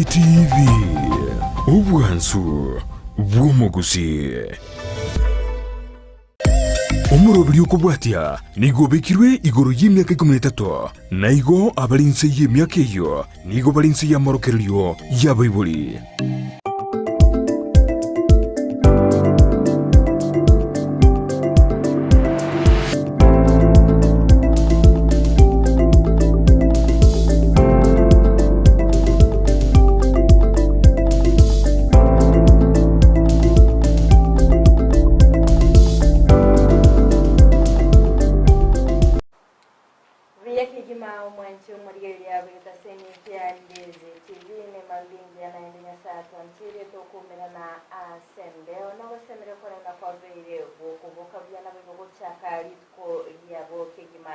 TV, obwansu bw'omogusii. Omoroberi okobwatia nigo obekirwe igoro y'emiaka ikomi na etato, na igo abare inse y'emiaka eyio nigo bare inse y'amorokererio y'abaibori. Buya kegima omwanche omorigereria bw'egetaseni kia Ndezi TV nemambia engiya naende Nyasae atwancheire tokuumerana ase embeo nogosemeria korenda kwabeire gokoboka buya naboigo gochaka rituko riabo kegima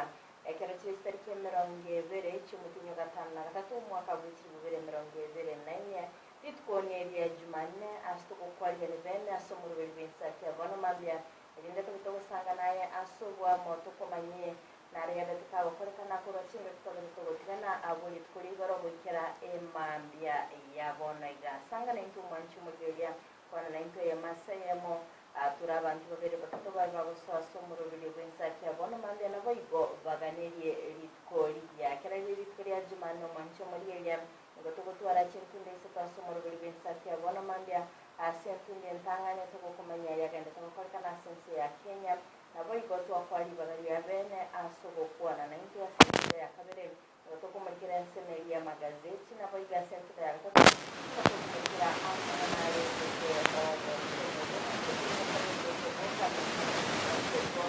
Ekero chire chitariki emerongo ebere chi'omotienyi o gatano na gatato, omwaka bwe chilifu bibere emerongo ebere na inye, rituko neria Jumanne, ase togokwarigania bene ase omoroberi bw'ensaki ya bono mambia, erinde tobe togosanga naye ase oboamo tokomanyie naro yabete tagokorekana korwa chingaki twabete togotigana abwo rituko rigoro goikera emambia ya bono iga. Sanga naintwe omwanchi omorigereria, kwana naintwe eyemo ase eyemo, Aa tore abanto babere batato babe bagosoa ase omoroberio bw'ensaki ya bono mambia naboigo baganerie rituko rigiya. Ekero rire rituko ria Jumanne omwanche omorigereria, nigo togotwara chintunda isato ase omoroberio bw'ensaki ya bono mambia. Ase entunda entang'ani togokomanya yagendete gokorekana ase ense ya Kenya, naboigo twakoa ribaga ria bene ase ogokwana naintwe ase entunda ya kabere. Nigo tokomorikera ensemo eria y'amagazeti, naboigo ase entunda ya gatato nigo tokomorikera amang'ana arengete omochenu bw'omonto bw'omokoreri okoboka nomochenu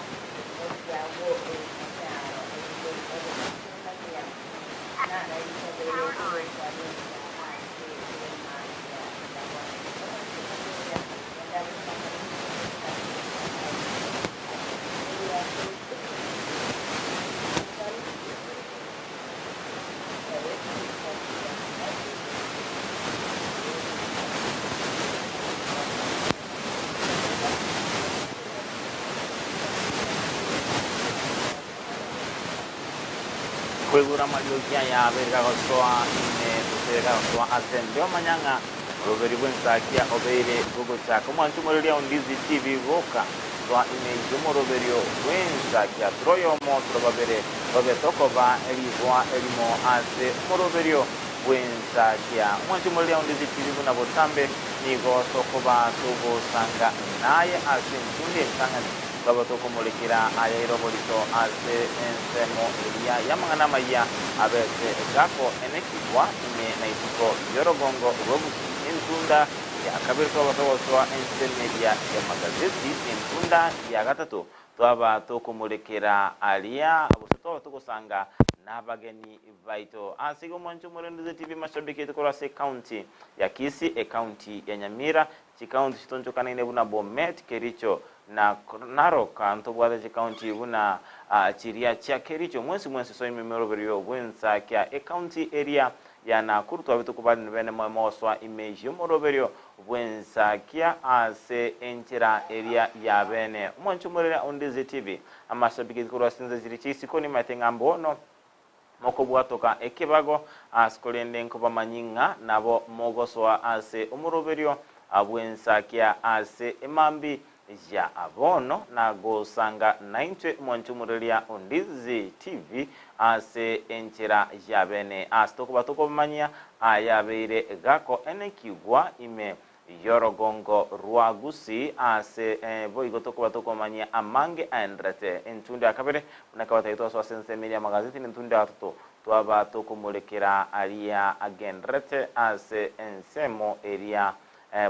bw'ebiago ebiaro erinde obe okomanyia nara risabeire togokwanencha ase emambia ya bono. Omwancho omoria genda gosanga naintwe goika ase eria Facebook. Koigura amariogi aya abeire gagosoa ime gose gagosoa ase embeo, omanya ng'a oroberi bw'ensakia obeire gogochaka. Omwancho omoreria o Ndizi TV boka Soa ime y'omoroberio bw'ensakia, tore oyomo, tore babere, tobe tokoba riboa erimo ase omoroberio bw'ensakia. Omwanchi omoreria onde tibi buna botambe, nigo tokoba togosanga naye ase enkundi entang'ani, twaba tokomorekera ayaire oborito ase ensemo eria y'amang'ana amayia abete gako enekigwa ime na isiko y'orogongo rwa Gusii. Entunda Ya kabere twaba togosoa ensemeria y'amagazeti, entunda ya gatato twaba tokomorekera aria, gose twaba togosanga nabageni baito. Ase igo mwanche omorendeze TV mashabiki aito korwa ase ecounty ya Kisii, ecounty ya Nyamira, chicounty chitonchokanaine buna Bomet, Kericho na Narok. Ntobwate chicounty buna chiria chia Kericho. Mwensi mwensi soa ime emeroberio bwensakia ecounty eria ya Nakuru twabe tokobarina bene moyo mogosoa ime y'omoroberio bw'ensakia ase enchera eria ya bene. Omwancho omorere onde ZTV, amashabiki korwa ase chinsa chiria chia isiko nimaete ng'a mbono mokobwatoka ekebago ase korende nkobamanyi ng'a nabo mogosoa ase omoroberio bw'ensakia ase emambi Ya bono nagosanga naintwe mwanchumureria Ondizi TV ase enchera ya bene ase tokoba tokobamanyia ayabeire gako enekigwa ime yorogongo rwa Gusii ase boigo tokoba tokomanyia amange aenderete entundo ya kabere buna kabatebia twasoa ase ensemo eria amagazeti na entundo ya gatato twaba tokomorekera aria agenderete ase ensemo eria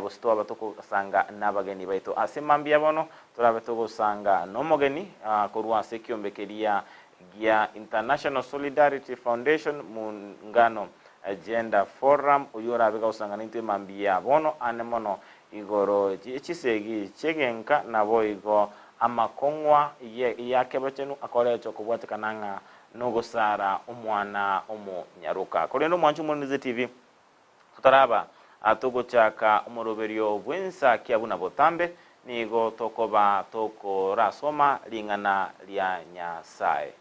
Gose twaba tokosanga nabageni baito. Ase mambia bono torabe togosanga nomogeni korwa ase ekiombe keria gia International Solidarity Foundation Muungano Gender Forum oyio orabe gagosanga naintwe mambia bono ane mono igoro ye chisegi chi'egenka naboigo amakong'wa y'akebachenu akoretwa kobwatekana ng'a nogosara omwana omonyaroka. Korende omwancho Omonene TV. Totaraba togochaka omoroberio bw'ensakia buna botambe, nigo tokoba tokorasoma ring'ana ria Nyasae.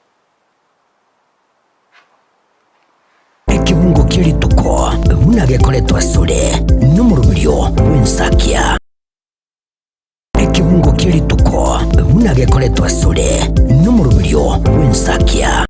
Ekebungo kia rituko. Buna gekoretwa asore nomoroberio bw'ensakia. Ekebungo kie rituko buna gekoretwa asore nomoroberio bw'ensakia.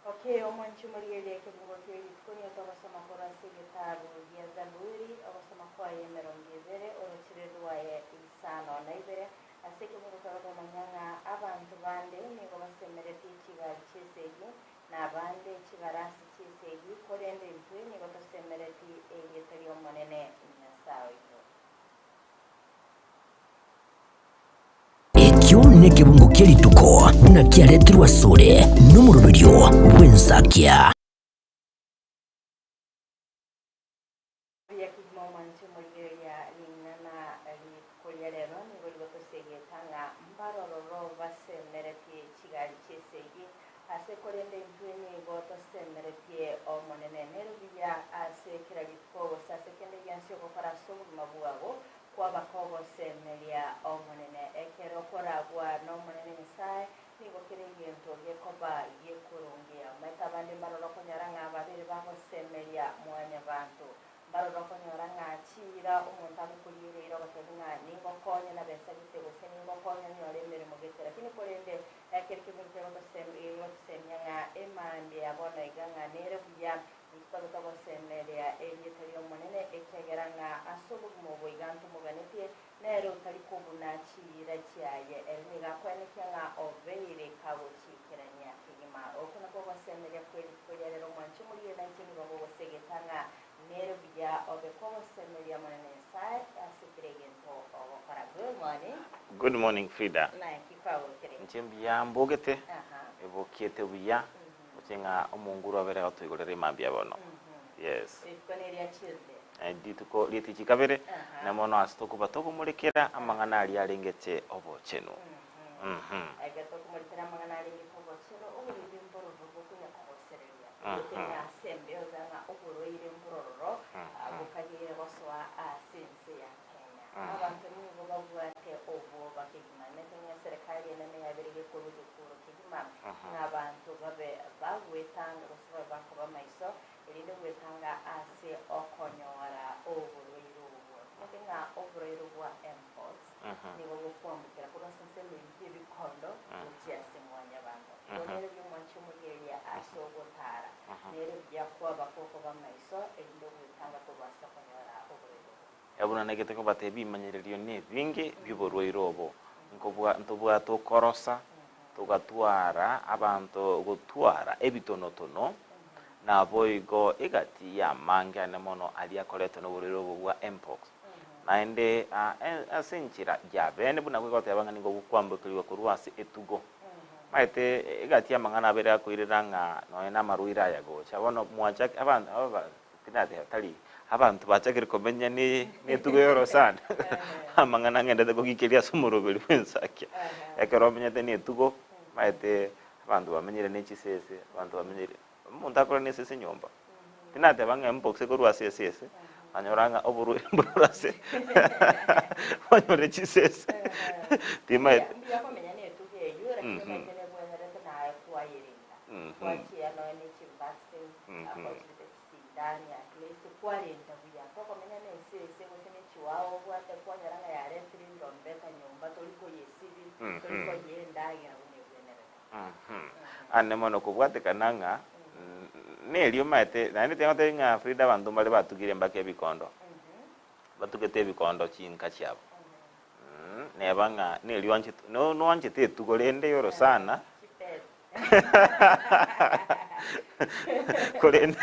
Okay, omwanchi omorigereria ekebungo kie rituko nigo togosoma korwa ase egetabu gia Zaburi, ogosoma kwaye emerongo ebere, orochire rwaye isano na ibere. Ase ekebungo kiabo tomanya ng'a abanto bande nigo basemeretie chigari chi'esegi, na abande chibarasi chi'esegi, korende intwe nigo tosemeretie erieta ri'Omonene, Nyasae oito. Ekio nekebungo kie rituko buna kiaretirwe asore nomoroberio bw'ensakia. Buya kegima omwanche omorigereria ring'ana rituko ria rero nigo rigotosegeta ng'a mbarororo basemeretie chigari chi'esegi ase korende intwe nigo tosemeretie Omonene. Nere buya ase kera rituko gose ase kende gionsi ogokora ase obogima bwabo kwaba kogosemeria Omonene. Ekero okoragwa n'Omonene Nyasae nigo kere egento gekoba gekorongea. Omanyete abande mbarore okonyora ng'a babere bagosemeria mwanyabanto. Mbarore okonyora ng'a chiira omonto agokoriera eira ogotebi ng'a ningokonye nabesa gete gose ningokonye onyore emeremo gete. Lakini korende ekero kebungo kegotosemia ng'a emambia ya bono iga ng'a nere buya Intwe tobe togosemeria erieta ri'Omonene, ekiagera ng'a ase obogima obo iga ntomoganetie, nere otari kobuna chiira chiaye. Ere nigo akoenekia ng'a obeire kagochiikerania kegima. Oko nakwo ogosemeria kwe rituko ria rero, omwanche omorigie, na inche nigo ngogosegeta ng'a nere buya obe kogosemeria Omonene Nyasae ase kera egento ogokora. Good morning. Good morning Frida. Naki kwabokire? Inche mbuya mbogete, Aha. ebokiete buya. Gochia ng'a omonguru abere agotoigorera emambia bono. Yes. Rituko neria Tuesday. Eh, rituko rietichi kabere, Aha. na mono ase tokoba tokomorekera amang'ana aria arengete obochenu. Mhm. Ekero tokomorekera amang'ana arengete obochenu, oborwaire mbororo bokonya kogosereria. Mhm. Gose ng'a ase embeo iga ng'a oborwaire mbororo ah, bokagere gosoa ase ense ya Kenya. Abanto nigo babwate obwoba kegima. Emete ng'a eserekari enene yabere gekorwa egekuro kegima. Ng'a abanto babe bagwetanga gose babe bakoba maiso, erinde gwetanga ase okonyora oborwaire obwo. Timanyete ng'a oborwaire bwa mpox nigo bokwambukera korwa ase ensemo eyio y'ebikondo gochia ase mwanyabanto. Igo nere buya omwanche omorigereria ase ogotara, nere buya kwaba kokoba maiso, erinde ogwetanga korwa ase okonyora oborwaire obwo. Buna negete kobatebia ebimanyererio nebinge bi'oborwaire obo, nkobwa ntobwate okorosa, togatwara abanto gotwara ebitonotono, naboigo egati y'amange ane mono aria akoretwa noborwaire obo bwa mpox. Naende ase enchera ya bene buna goteba ng'a nigo gokwambokerigwa korwa ase etugo. Omanyete egati y'amang'ana abere akoirera ng'a nonya namarwaire aya gocha, bono mwachaki abanto aba Tinateba tari abanto bachakire komenya ne netugo y'orosana amang'ana ng'endete kogikeria ase omoroberi bw'ensakia. Ekero omenyete na etugo, omanyete abanto bamenyire ne chisese, abanto bamenyire, omonto akore na esese nyomba, tinateba ng'a empox ekorwa ase esese, banyora ng'a oborwaire mbororo ase banyore chisese timaete. Mbuya komenya na etugo eywo, lakini omanyete nebwenerete naye kwayerenda, kwachia nonya ne chivaccine, kwachirete chisindani at least kwarenta buya. Tokomenya na esese gose ne chiwawa obwate kwanyora ng'a yaretire endombeta nyomba tori koyesibi, tori koyea endagera buna ebwenerete. Ande mono kobwatekana ng'a nerio omanyete naende tingotebi ng'a Frida abanto mbare batugire mpaka ebikondo, batugete ebikondo chinka chiabo. Neba ng'a nerio oanchete no noanchete etugo rende yorosana. Korende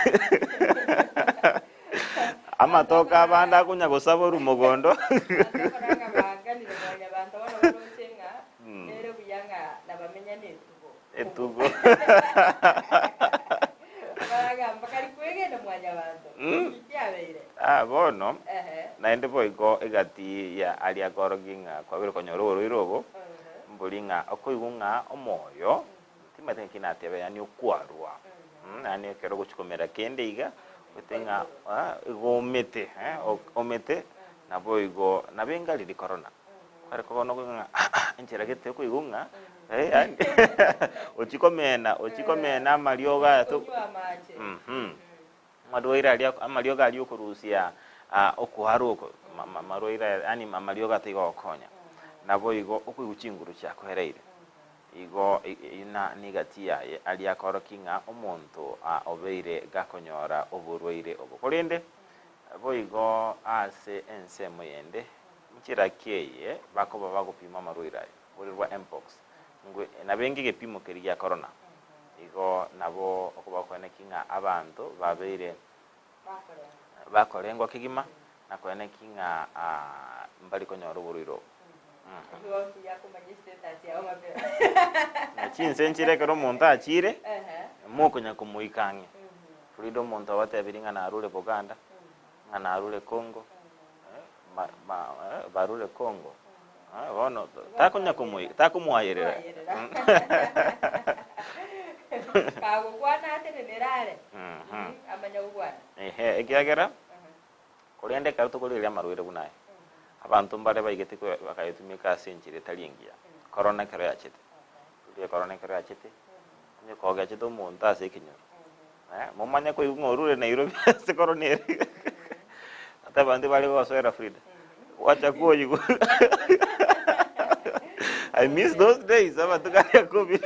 amatoke abande akonya gosaborwa mogondo. Etugo. Ah, bono naende boigo egati ya aria akorokia ng'a kwabire konyora oborwaire obo, Mbori ng'a okoigwa ng'a omoyo, timanyeti ng'aki natebe, yaani okwarwa, yaani ekero ogochia komera kende iga, ote ng'a igo omete, omete, naboigo nabo enga riria korona, kware koba nokoigwa ng'a enchera gete okoigwa ng'a yaani ochie komena ochie komena amariogo aya to. Amarwaire aria amariogo aria okorusia okoarwa oko amarwaire aya yaani amariogo ataigo gokonya. Naboigo okoigwa chinguru chiakoereire. Igo na negati yaye aria akorokia ng'a omonto obeire gakonyora oborwaire obo. Korende boigo ase ensemo yende nchera ki eye bakoba bagopima amarwaire aya? Oborwaire bwa Mpox ngwe nabenge egepimo keria gia korona. Igo nabo okoba koeneki ng'a abanto babeire bakorengwa kegima na koeneki ng'a mbari konyora oborwaire obo. Na chinse nchire ekero omonto achiire, mokonya komoika ang'e. Frida omonto obatebirie ng'a narure Buganda, ng'a narure Congo, barure Congo, bono takonya komoika, takomoayerera. Kagokwana atenenere are, amanye gokwana. Ehe, ekiagera Korende ekero tokorigereria amarwaire buna aya, abanto mbare baigete bakayetumeka ase enchera etari engiya. Korona ekero yachete, riria korona ekero yachete, onye kogechete omonto ase ekenyoro, momanye koigwa ng'a orure Nairobi ase korona ere, ata abanto bare gosoera Frida, gwacha koyigwa I miss those days amatuko aria covid.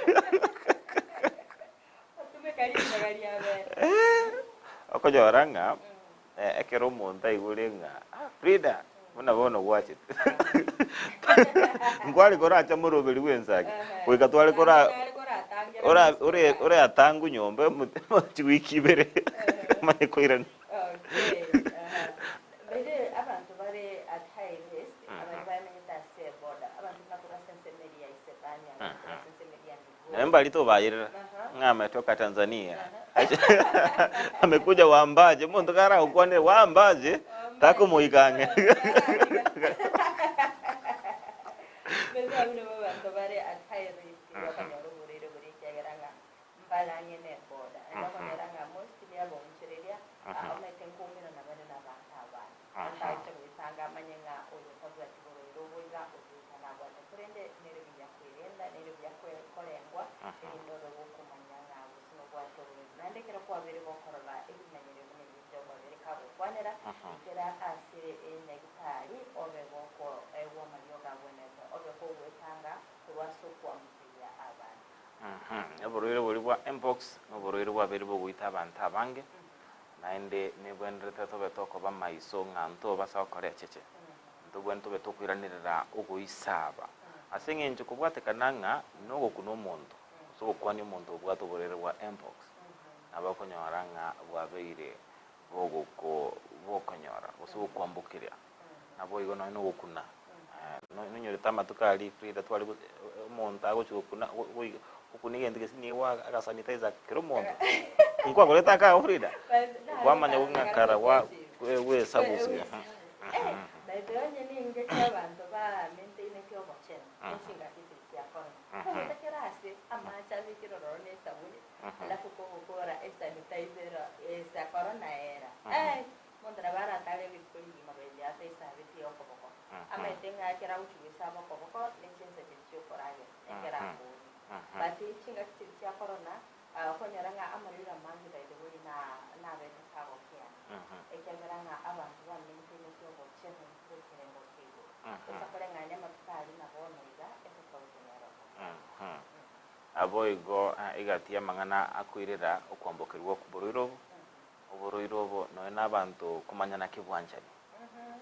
Okonyora ng'a Ekero omonto aigure ng'a ah Frida buna bono gwachete nkware koracha moroberi bw'ensaki goika tware kora ora ore oreatangwe nyomba chiwiki ibere omanye koirana. By the way, abanto bare at high risk abari bamenyete ase eboda abanto buna korwa ase ensemo eria ya Isebania abanto korwa ase ensemo eria ya Migori. Naye mbari tobayerera. Ng'a ametoka Tanzania. Amekuja wambaje, omonto karagokwanere wambaje, takomoika ang'e. Besa abwo nabo abanto bare at high risk bakonyora oborwaire boria ekiagera ng'a mbare ang'e ne eboda. Naende okonyora ng'a mostly abaonchoreria omanyete nkoumerana bare na abanto abande. Naende agocha goetanga amanye ng'a oyo tabwati borwaire obo iga, oyo iga nabwate. Korende nere buya kwerenda, nere buya korengwa, erinde obe gokomanya ng'a gose nobwate oborwaire. Naende ekero kwabeire gokorora ebimanyerio buna ebi Job abeire kagokwanera, ikera ase enyagitari obe gokoegwa amariogo agwenerete, obe kogoetanga korwa ase okoamukeria abanto. Oborwaire boria bwa Mpox noborwaire bwabeire bogoita abanto abange, Naende nebwenerete tobe tokoba maiso ng'a ntobasa gokora echeche, ntobwenerete tobe tokoiranerera ogoisaba, ase eng'encho kobwatekana ng'a nogokuna omonto, gose ogokwania omonto obwate oborwaire bwa mpox, nabo okonyora ng'a bwabeire bogoko bokonyora gose gokwambokeria. Naboigo nonye nogokuna, nonyorete amatuko aria Frida tware go omonto agochi gokuna gokuna egento gese nigo agasanitizer kera omonto. Nkwakorete aka agwo Frida? Kwamanya ng'a kara gwa gwesabusia. By the way onye ningeki abanto ba maintaineti obochenu ne chingaki echi chia corona. Omanyete kera ase amache abekire ororo ne esabuni alafu kogokora esanitizer ero esa corona era. Omonto nabo aratare rituko rigima goetia ataisabeti okoboko, amaete ng'a ekero agochia goisaba okoboko ne chinsa chiria chi'okoragera, ekero akoria. But chingaki chiria chia corona, okonyora ng'a amarwaire amange by the way na nabete kagokeana, ekiagera ng'a abanto bamaintaineti obochenu bw'ekerengo kia igoro. Gose koreng'ania amatuko aria na bono iga, etofauti nero bo. Naboigo egati y'amang'ana akoirera okwambokerwa oborwaire obo, Oborwaire obo nonya nabanto komanya naki bwanchani,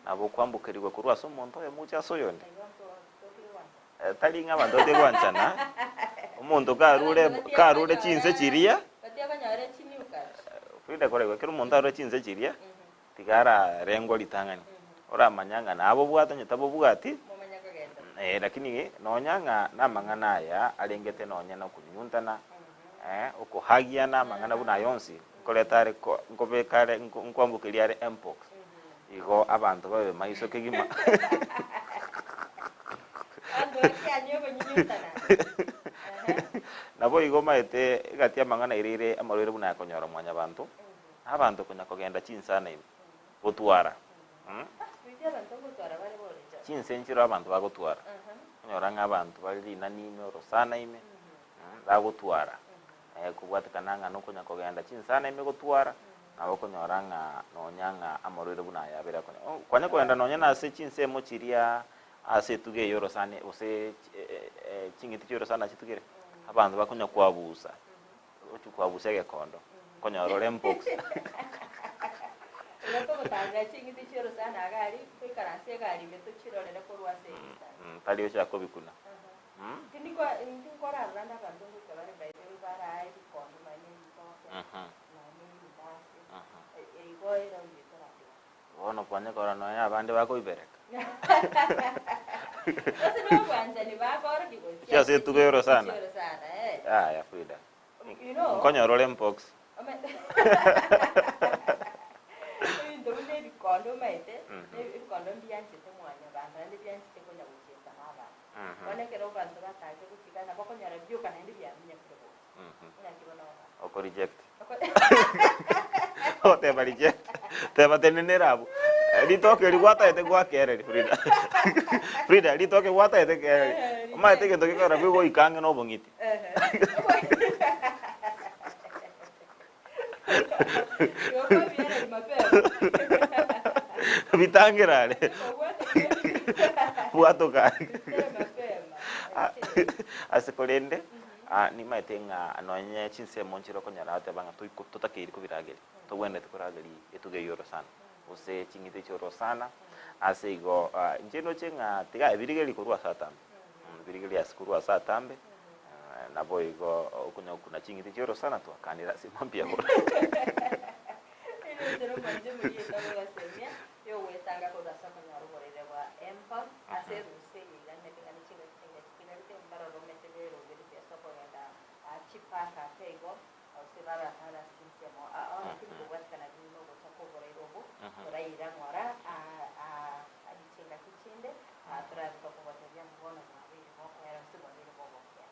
nabo okwambokerigwa korwa ase omonto oyomo gochia ase oyonde. Tari ng'a abanto batige gwanchana, omonto karure karure chinse chiria, Frida koraigwe, ekero omonto arure chinse chiria, tiga ararengwa ritang'ani, oramanya ng'a nabobwate onye tabobwati, lakini nonya ng'a namang'ana aya arengete nonya na okonyunyuntana, okohagiana amang'ana buna aya onsi, Nkoreta are ko, nkobeka are, nko- nkoambokeria are mpox. Igo abanto babe maiso kegima. Abanto bakianywe okonyunyuntana. Ehe. Naboigo omanyete egati y'amang'ana ere ere amarwaire buna aya konyora mwanyabanto, na abanto konya kogenda chinsana ime, gotwara. Ah, goika abanto ngotwara bare borecha. Chinse nchireo abanto bagotwara. Aha. Okonyora ng'a abanto bare rinani ime, orosana ime, bagotwara. Kobwatekana ng'a nokonya kogenda chinsana ime gotwara. Nabo okonyora ng'a nonya ng'a amarwaire buna aya abere akonya. Oh, kwanya kogenda nonya na ase chinsemo chiria ase etugo eye orosana gose ching'iti chia orosana chitugire, abanto bakonya kwabusa, gochi kwabusa egekondo, okonyora ore mpox. Igo togotarera ching'iti chia orosana iga aria, toikaranse egari ime tochirorere korwa ase edistance. Tari ocha kobikuna. Tindikwa tinkorarora ande abanto ngoika bare by the way barae ebikondo nonya na ebitoke. Bono kwanya korora nonya abande bakoibereka. Chiase etugo y'orosana. Yaya Frida. Nkonyora ore mpox. Ebinto buna ebikondo omanyete, ebikondo mbianchete mwanyabanto naende bianchete konya gochiesa na abanto. Bono ekero abanto batachia gotigana bakonyora bioka naende biaminyokire gocha. Ng'aki bono ogokora? Oko reject. Ogoteba reject. Teba tenenera abwo. Ritoke eri gwataete gwakereri Frida. Frida, ritoke gwataete kereri. Omanyete egento gekogera goika ang'e na obong'iti. Igo kwabiereri mapema. Bitangera are. Bwatoka. Bitere mapema. Ase korende, Nimaete ng'a nonye chinsemo nchire okonyora goteba ng'a toiko totakeiri kobirageria, togwenereti korageria etugo eyio orosana, gose ching'iti echio orosana, ase igo inche ndoche ng'a tiga ebirigerie korwa ase atambe, ebirigerie ase korwa ase atambe, naboigo okonya gokuna ching'iti chia orosana twakanire ase mambia bono. Enchera omwanche omoriete ogosemia yogwetanga korwa ase okonyora oborere bwa mpox ase erusa eye iga nemete ng'a nechingaki chingaki chitigarete mbaroromete beroberetie ase okogenda chipark ake igo gose baratare ase chinsemo ao lakini kobwatikana buna ogocha kwa oboraire obo toraira ng'ora adi chingaki chinde torabe tokogotebia ng'a bono bwabeire bokoera gose bwabeire bogokea.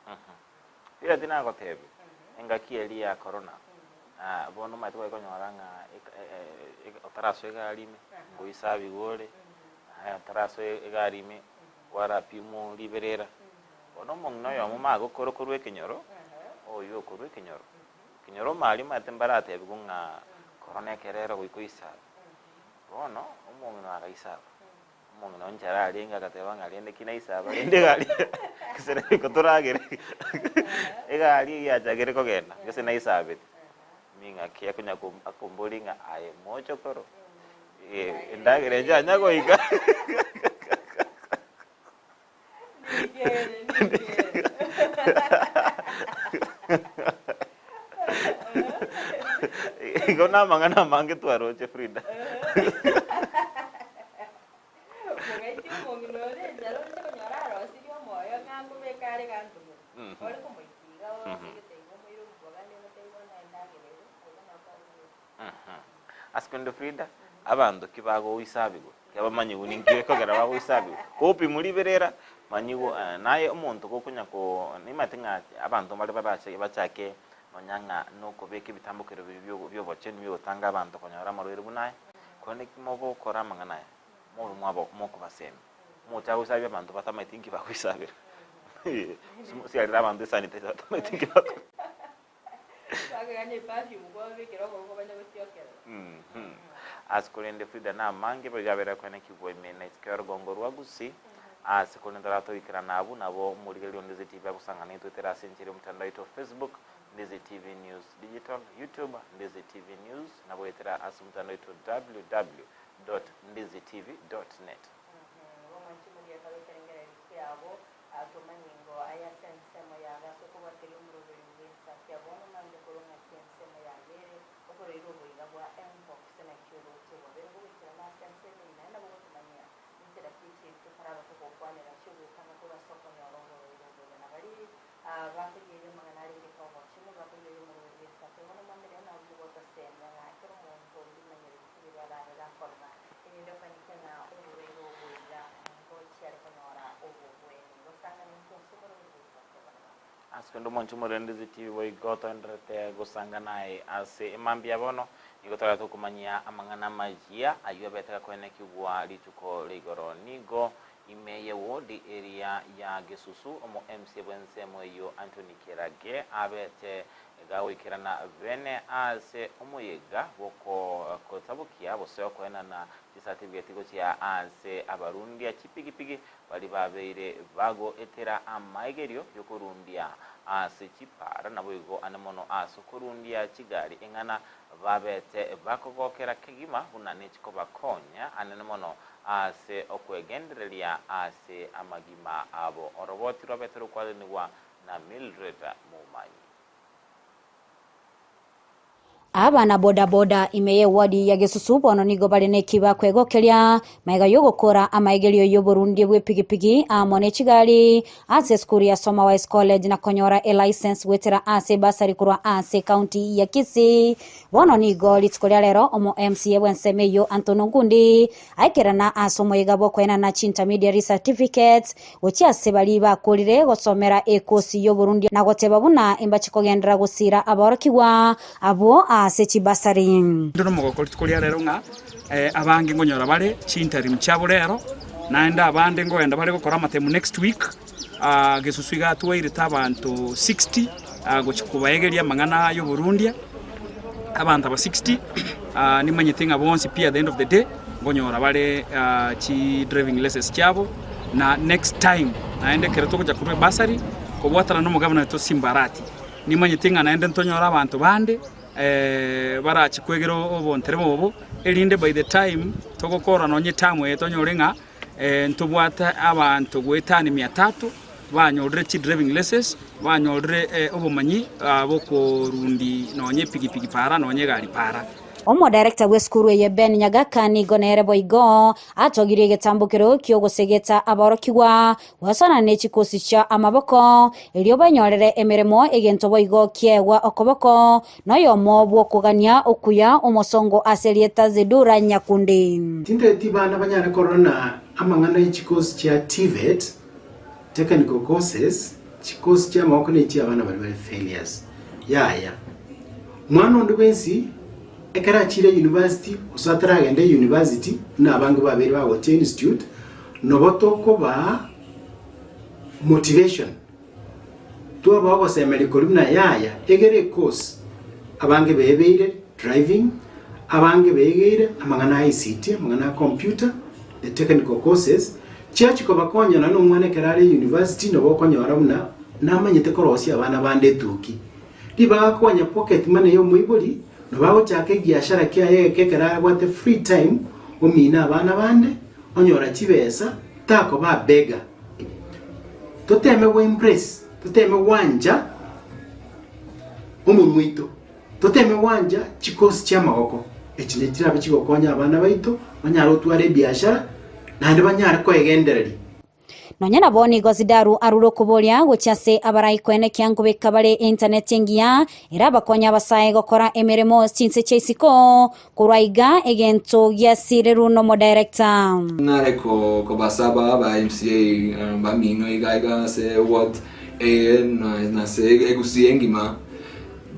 Riria tinagotebia, engaki eria ya korona, bono omanyete kware konyora ng'a otarasoa egari ime, ngoisabigwa ore, naye otarasoa egari ime, kwarapimwa riberera. Bono omong'ina oyomo magokoro korwa ekenyoro, oywo okorwa ekenyoro, ekenyoro omaria omanyete mbaratebiwa ng'a korona ekero ere goika oisabe. Bono, omong'ina oyo agaisaba. Omong'ina o nchara arenge agateba ng'a rende ki naisaba rende egari gose goika toragere egari eyio yachakire kogenda gose naisabete. Ning'aki akonya akomboria ng'a aye mochokoro endagera enche yanya goika. Igo namang'ana amange twaroche Frida. Mogaiti omong'ina ore enchara oche konyora arosirie omoyo ng'a akobeke are ganto mono. Ore komoikia iga obegete iga omoire omobogani omotebi bono endagera ere aiga nabo togokora. Ase korende Frida, abanto ki bagoisabigwa, ki abamanyigwe ninki gekogera bagoisabigwa, gopimwa riberera, manyigwa naye omonto gokonya ko nimanyete ng'a abanto mbare barache bachake nonya ng'a nokobeka ebitambokero biria bio biobochenu biogotanga abanto konyora amarwaire buna aya, korende ki mogokora amang'ana aya, mobe mwaba mokobasemia, mocha goisabia abanto batamaeti nki bagoisabera, siarera abanto esanitizer batamaeti nki bako. Bakegania eperfume kwababekera okoboko banya gotiokerera. Ase korende Frida namange boigo abere koenekigwa ime na isiko y'orogongo rwa Gusii. Ase korende toratoikerana abwo nabo omorigereria o Ndizi TV agosang'ana intwe ase enchera y'omotandao oito Facebook, Ndizi TV News Digital, YouTube, Ndizi TV News, na goetera ase omotandao oito www dot ndizitv dot net. Omwanchi moriaka bw'ekerengererio kiabo, Atomanye ingo aye ase ensemo yago ase okobwateria omoroberi bw'ensakia bono mambia korwa ng'aki ensemo yago ere oboroire oboiga bwa mpox naki oroche bwabere bogoikerana ase ensemo eye naende nabo ogotomanyia inchera ki chieri tokoraba togokwanera chi'ogwetanga korwa ase okonyora oboroire oboiga na baria bakorigereria amang'ana arenge kogochenu bakorigereria omoroberi bw'ensakia bono mambia rero nabo mogotosemia ng'a ekero omonto orimanyereti rirorio arabe gakorora erinde okanike ng'a oborwaire oboiga Ngochia are konyora obobweni, gosang'ana intwe ase omorweri bw'ensakia bono bambe. Ase kende omonche omorendezi TV boigo toendererete gosangana aye ase emambia bono, nigo torarete gokomanyia amang'ana amayia ayio abete gakoenekigwa rituko ria igoro. Nigo. Ime y'ewodi eria ya Gesusu, omo MCA bw'ensemo eyio Anthony Kerage abete gagoikerana bene ase omoyega bw'okotabokia gose okoenana chisatibigeti gochia ase abarundia chipigipigi baria babeire bagoetera amaegerio y'okorundia ase chipara naboigo ane mono ase okorundia chigari eng'ana babete bakogokera kegima buna nechikobakonya anene mono ase okwegendereria ase amagima abo. Oroboti rwabete rokwarenigwa na Mildred Momanyi. Abana boda-boda ime y'ewadi ya Gesusu bono nigo bare nekiba kwegokeria magega y'ogokora amaegerio y'oborundia bw'epigipigi amo ne chigari ase esukuru ya Soma Wise College na konyora elicense goetera ase ebasari korwa ase ecounty ya Kisii. Bono nigo rituko ria rero omo MCA bw'ensemo eyio Anthony Ongundi aikerana ase omoyega bw'okoenana chiintermediary certificates gochia ase baria bakorire gosomera ekosi y'oborundia na goteba buna imbache kogenderera gosiira aborokigwa abwo ase chibasari. Inde nomogoko rituko ria rero ng'a abange nkonyora bare chiinterim chiabo rero, naende abande nkogenda bare gokora amatemu next week. Gesusu iga atwairete abanto 60 gochia kobaegeria amang'ana y'oborundia, abanto aba 60 nimanyete ng'a bonsi pi at the end of the day nkonyora bare chi driving license chiabo, na next time naende ekero togocha korwa ebasari kobwatana na omogavana oito Simba Arati, nimanyete ng'a naende ntonyore abanto bande barache kwegera obontereba obo, erinde by the time togokora nonye eterm eye tonyore ng'a Ntobwate abanto goetania mia tatu banyorire chidriving license, banyorire obomanyi bokorundi nonya epigipigi para nonya egari para. Omodirector bw'esukuru eye Ben Nyagaka nigo nere boigo atogirie egetambokero ki'ogosegeta aborokigwa gosana ne chikosi chia amaboko erio banyorere emeremo egento boigo kiegwa okoboko Noyomo bw'okogania okuya omosongo ase erieta Zedura Nyakundi. Tinteti bana banyare korora na amang'ana e chikosi chia TVET, Technical Courses, chikosi chia amaboko ne chia abana baria bare failures. Yaya. Mwana onde bwensi ekero achire university gose ataragenda university buna abange babeire bagochia institute, nobo tokobaa motivation. Twaba ogosemeria koria buna yaya egere ekosi, abange bebeire driving, abange begeire amang'ana a ICT, amang'ana a computer, the technical courses, chiachi kobakonya nonya omwana ekero are university nabo okonyora buna namanyete korosia abana bande etuki. Ribaga konya pocket money ya omoibori, nabo agochaka ebiashara kiaye egeke ekero abwate free time, omina abana bande, onyora chibesa, takoba a beggar. Toteme go embrace, toteme gwancha omonwa oito, toteme gwancha chikosi chi'amagoko, echi nachi chirabe chigokonya abana baito, banyare gotwara ebiashara, naende banyare koegendereria. Nonya nabo nigo Zidaru arure okoboria gochia ase abarai koenekia nkobeka bare internet engiya erabakonye abasae gokora emeremo chinse chia isiko Korwa iga egento giasirirwe nomodirector. Nare kobasaba aba MCA bamino iga iga ase ward eye na ase egusii engima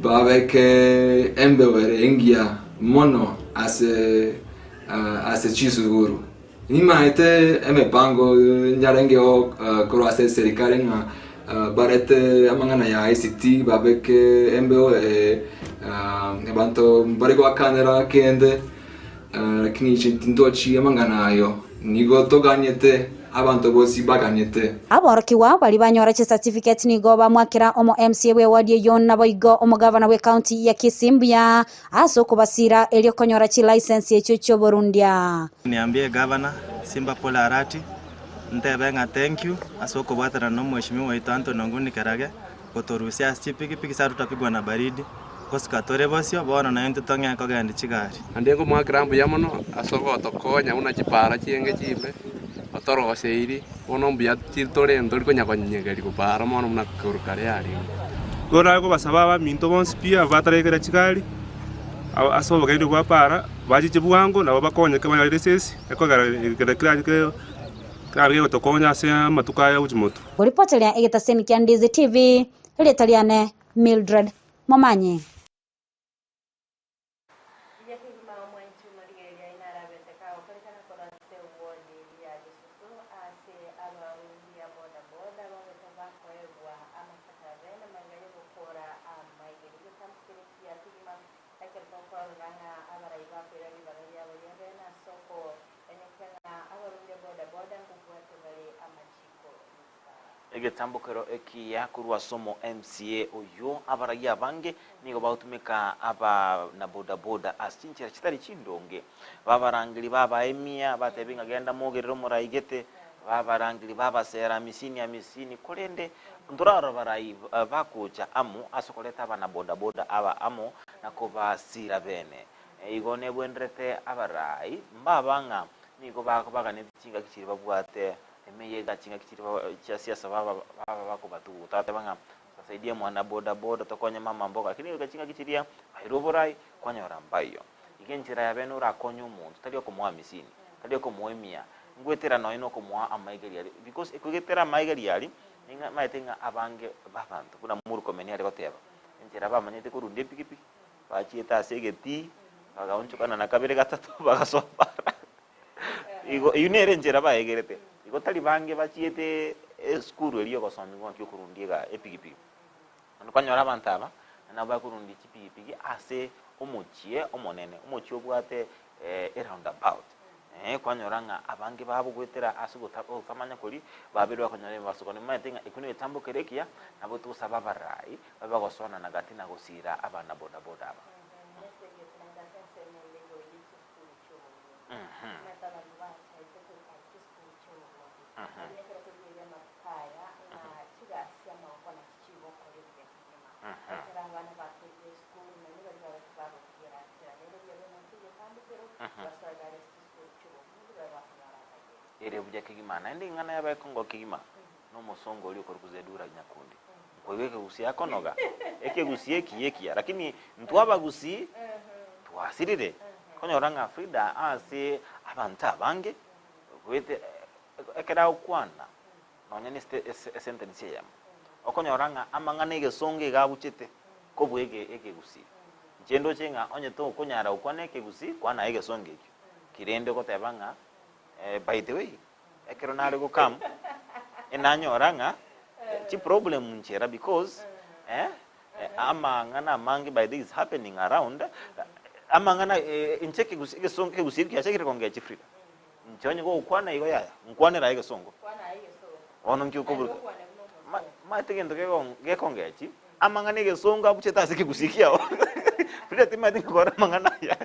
babeke embeo ere engiya mono ase ase chisukuru. Nimaete emepango nyarengeo korwa ase eserikari ng'a barete amang'ana ya ICT babeke embeo eye abanto mbare goakanera kende lakini inche tintochi amang'ana ayo, nigo toganyete abanto bonsi baganyete. Aborokigwa baria banyora chicertificate nigo bamwakera omo MCA bw'eward eyio naboigo omogavana bw'ecounty ya Kisii mbuya Ase okobasiira erio konyora chilicense echio chi'oborundia. Niambie Gavana Simba Paul Arati, ntebe ng'a thank you ase okobwatana na omweshimiwa oito Anthony Onguni Kerage gotorusia ase chipikipiki ase tutapigwa na baridi, gosika tore bosio bono naintwe tong'ee kogendi chigari. Naende nkomoakera mbuya mono ase ogotokonya buna chipaara chienge chimbe, otoroseiri, bono mbuya tore ntori konya konyegeria kopaara mono buna korwa kare yarenge. Igo nare kobasaba abaminto bonsi pi abataregera chigari, ase obogendu bwa para, bachiche bwango nabo bakonyeke banyore risesi, ekogera ekero kerabe kerabe kegotokonya ase amatuko aya gochia motwe. Koripoteria egetaseni kia Ndizi TV, erieta riane Mildred Momanyi. Buya kegima omwanchi omorigereria inarabete kagokorekana korwa ase ward ya Gesusu ase Ekero tokorora ng'a abarai bakoira ribaga riabo ri'ebeene ase okoenekia ng'a abarundia bodaboda nkobwate bare amachiko ye chipara. Egetambokero ekiya korwa ase omo MCA oyio, abarai abange nigo bagotumeka aba na bodaboda ase chinchera chitari chindonge. Babarangeri babaemia, batebia ng'a genda mogerere omorai gete, babarangeri babasera amisini amisini, korende ntorarora abarai bagocha amo ase okoreta abana bodaboda aba amo na kobasira bene. Igo nebwenerete abarai mbaba ng'a nigo baganeti chingaki chiria babwate Emeyega chingaki chiria chia siasa baba baba bakobatuguta bateba ng'a saidie mwana boda boda tokonye mama mboga lakini goika chingaki chiria bairwe oborai kwanyora mbaiyo. Iga enchera ya bene orakonye omonto tari okomoa amisini tari okomoa emia ngwetera nonye na okomoa amaegeri aria because ekwegetera amaegeri aria ning'a maete ng'a abange ba abanto buna Murkomen are goteba enchera bamanyete korundia epikipiki bachiete ase egetii bagaonchokana na kabere gatato bagasoa bara. Igo eyio nere enchera baegerete. Igo tari bange bachiete esukuru eria y'ogosomigwa ng'aki okorundia ega epigipigi. Naende okonyora abanto aba, nabo bakorundia chipigipigi ase omochie omonene, omochie obwate eroundabout. Kwanyora ng'a abange babo goetera ase ogota ogotamanya koria, babeire bakonyora emebasokano. Omanyete ng'a ekio negetambo kere ekiya, nabo togosaba abarai, babe bagosoanana gati na gosira abana bodaboda aba. Ere buya kegima, naende ing'ana yabae kongo kegima, nomosongo oria okorokwa Zedura Nyakundi. Nkoigwa ekegusii akonoga, ekegusii ekiya ekiya, lakini intwe abagusii twasirire. Konyora ng'a Frida ase abanto abange, goete ekero agokwana nonya na esentence eyemo, okonyora ng'a amang'ana egesongo iga abuchete kobua ekegusii. Inche ndoche ng'a onye tokonyara gokwana ekegusii, kwana egesongo ekio, ki rende ogoteba ng'a by the way, ekero nare gokam, enanyora ng'a chiproblem nchera because amang'ana amange by the way is happening around, amang'ana inche ekegusii egesongo ekegusii kiachakire kongea chifrida. Inche onye gogokwana igo yaya, nkwanere aye egesongo. Bono nki okoburuka? Omanyete egento gekongea chi, amang'ana egesongo abuchete ase ekegusii kiao. Frida timanyeti ngokora amang'ana aya.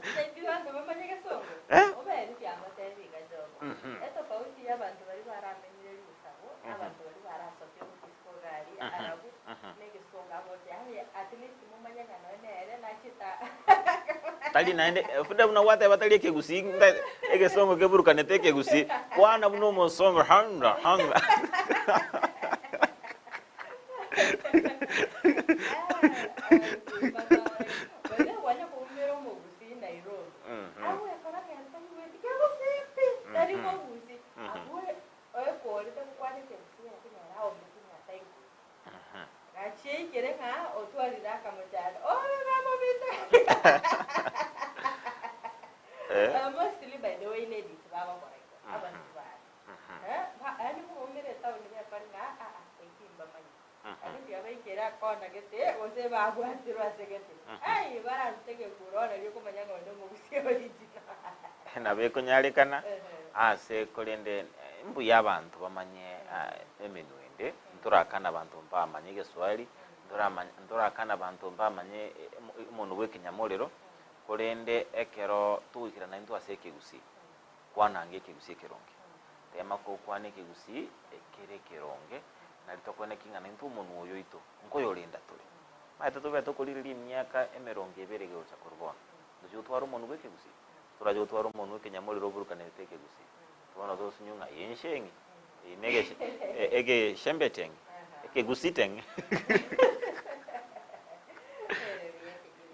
Tari naende Frida buna gwateba tari ekegusii egesongo keburukanete ekegusii, kwana buna omosongo hanga hanga. Nabo ekonyarekana ase korende mbuya abanto bamanye emenwa ende, ntorakane abanto mbamanye egeswahili, ntorakane abanto mbamanye omonwe bwa ekenyamorero, korende ekero togoikerana intwe ase ekegusii, kwananga ekegusii ekeronge. Tema gokwana ekegusii ekere ekeronge, nari tokwane ki ng'a naintwe omonwe oyo oito nkoyorenda tore. Omanyete tobe tokorigereria emiaka emerongo ebere egegocha korwa bono, ntochia gotwara omonwe bwa ekegusii? Torache gotwara omonwe ekenyamorero oburukanete ekegusii? Bono tosinyu ng'a eye nsheng'i, eye ne egeshembeteng'i, ekegusiteng'i.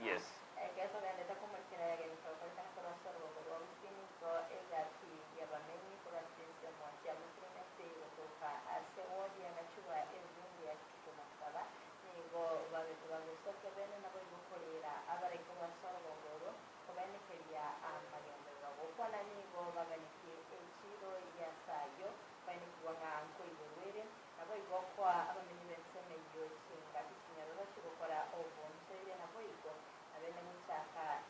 Yes. Ekero togenderete komorikera yagenderete gokorekana korwa ase orogongo rwa Gusii nigo egati y'abamenyi korwa ase ensemo chia Muslim FC gotoka ase ward ya Gachuba ebunge ya Kitutu Masaba nigo babete bagosokia bene naboigo koreera abarai korwa ase orogongo oro kobenekeria amagenderero. Gokwana nigo baganetie echiiro y'ase ayio baenekigwa ng'a nkoiborwa ere, naboigo koa abamenyi b'ensemo eyio chingaki chinyororo chigokora obonchoire naboigo nabene gochaka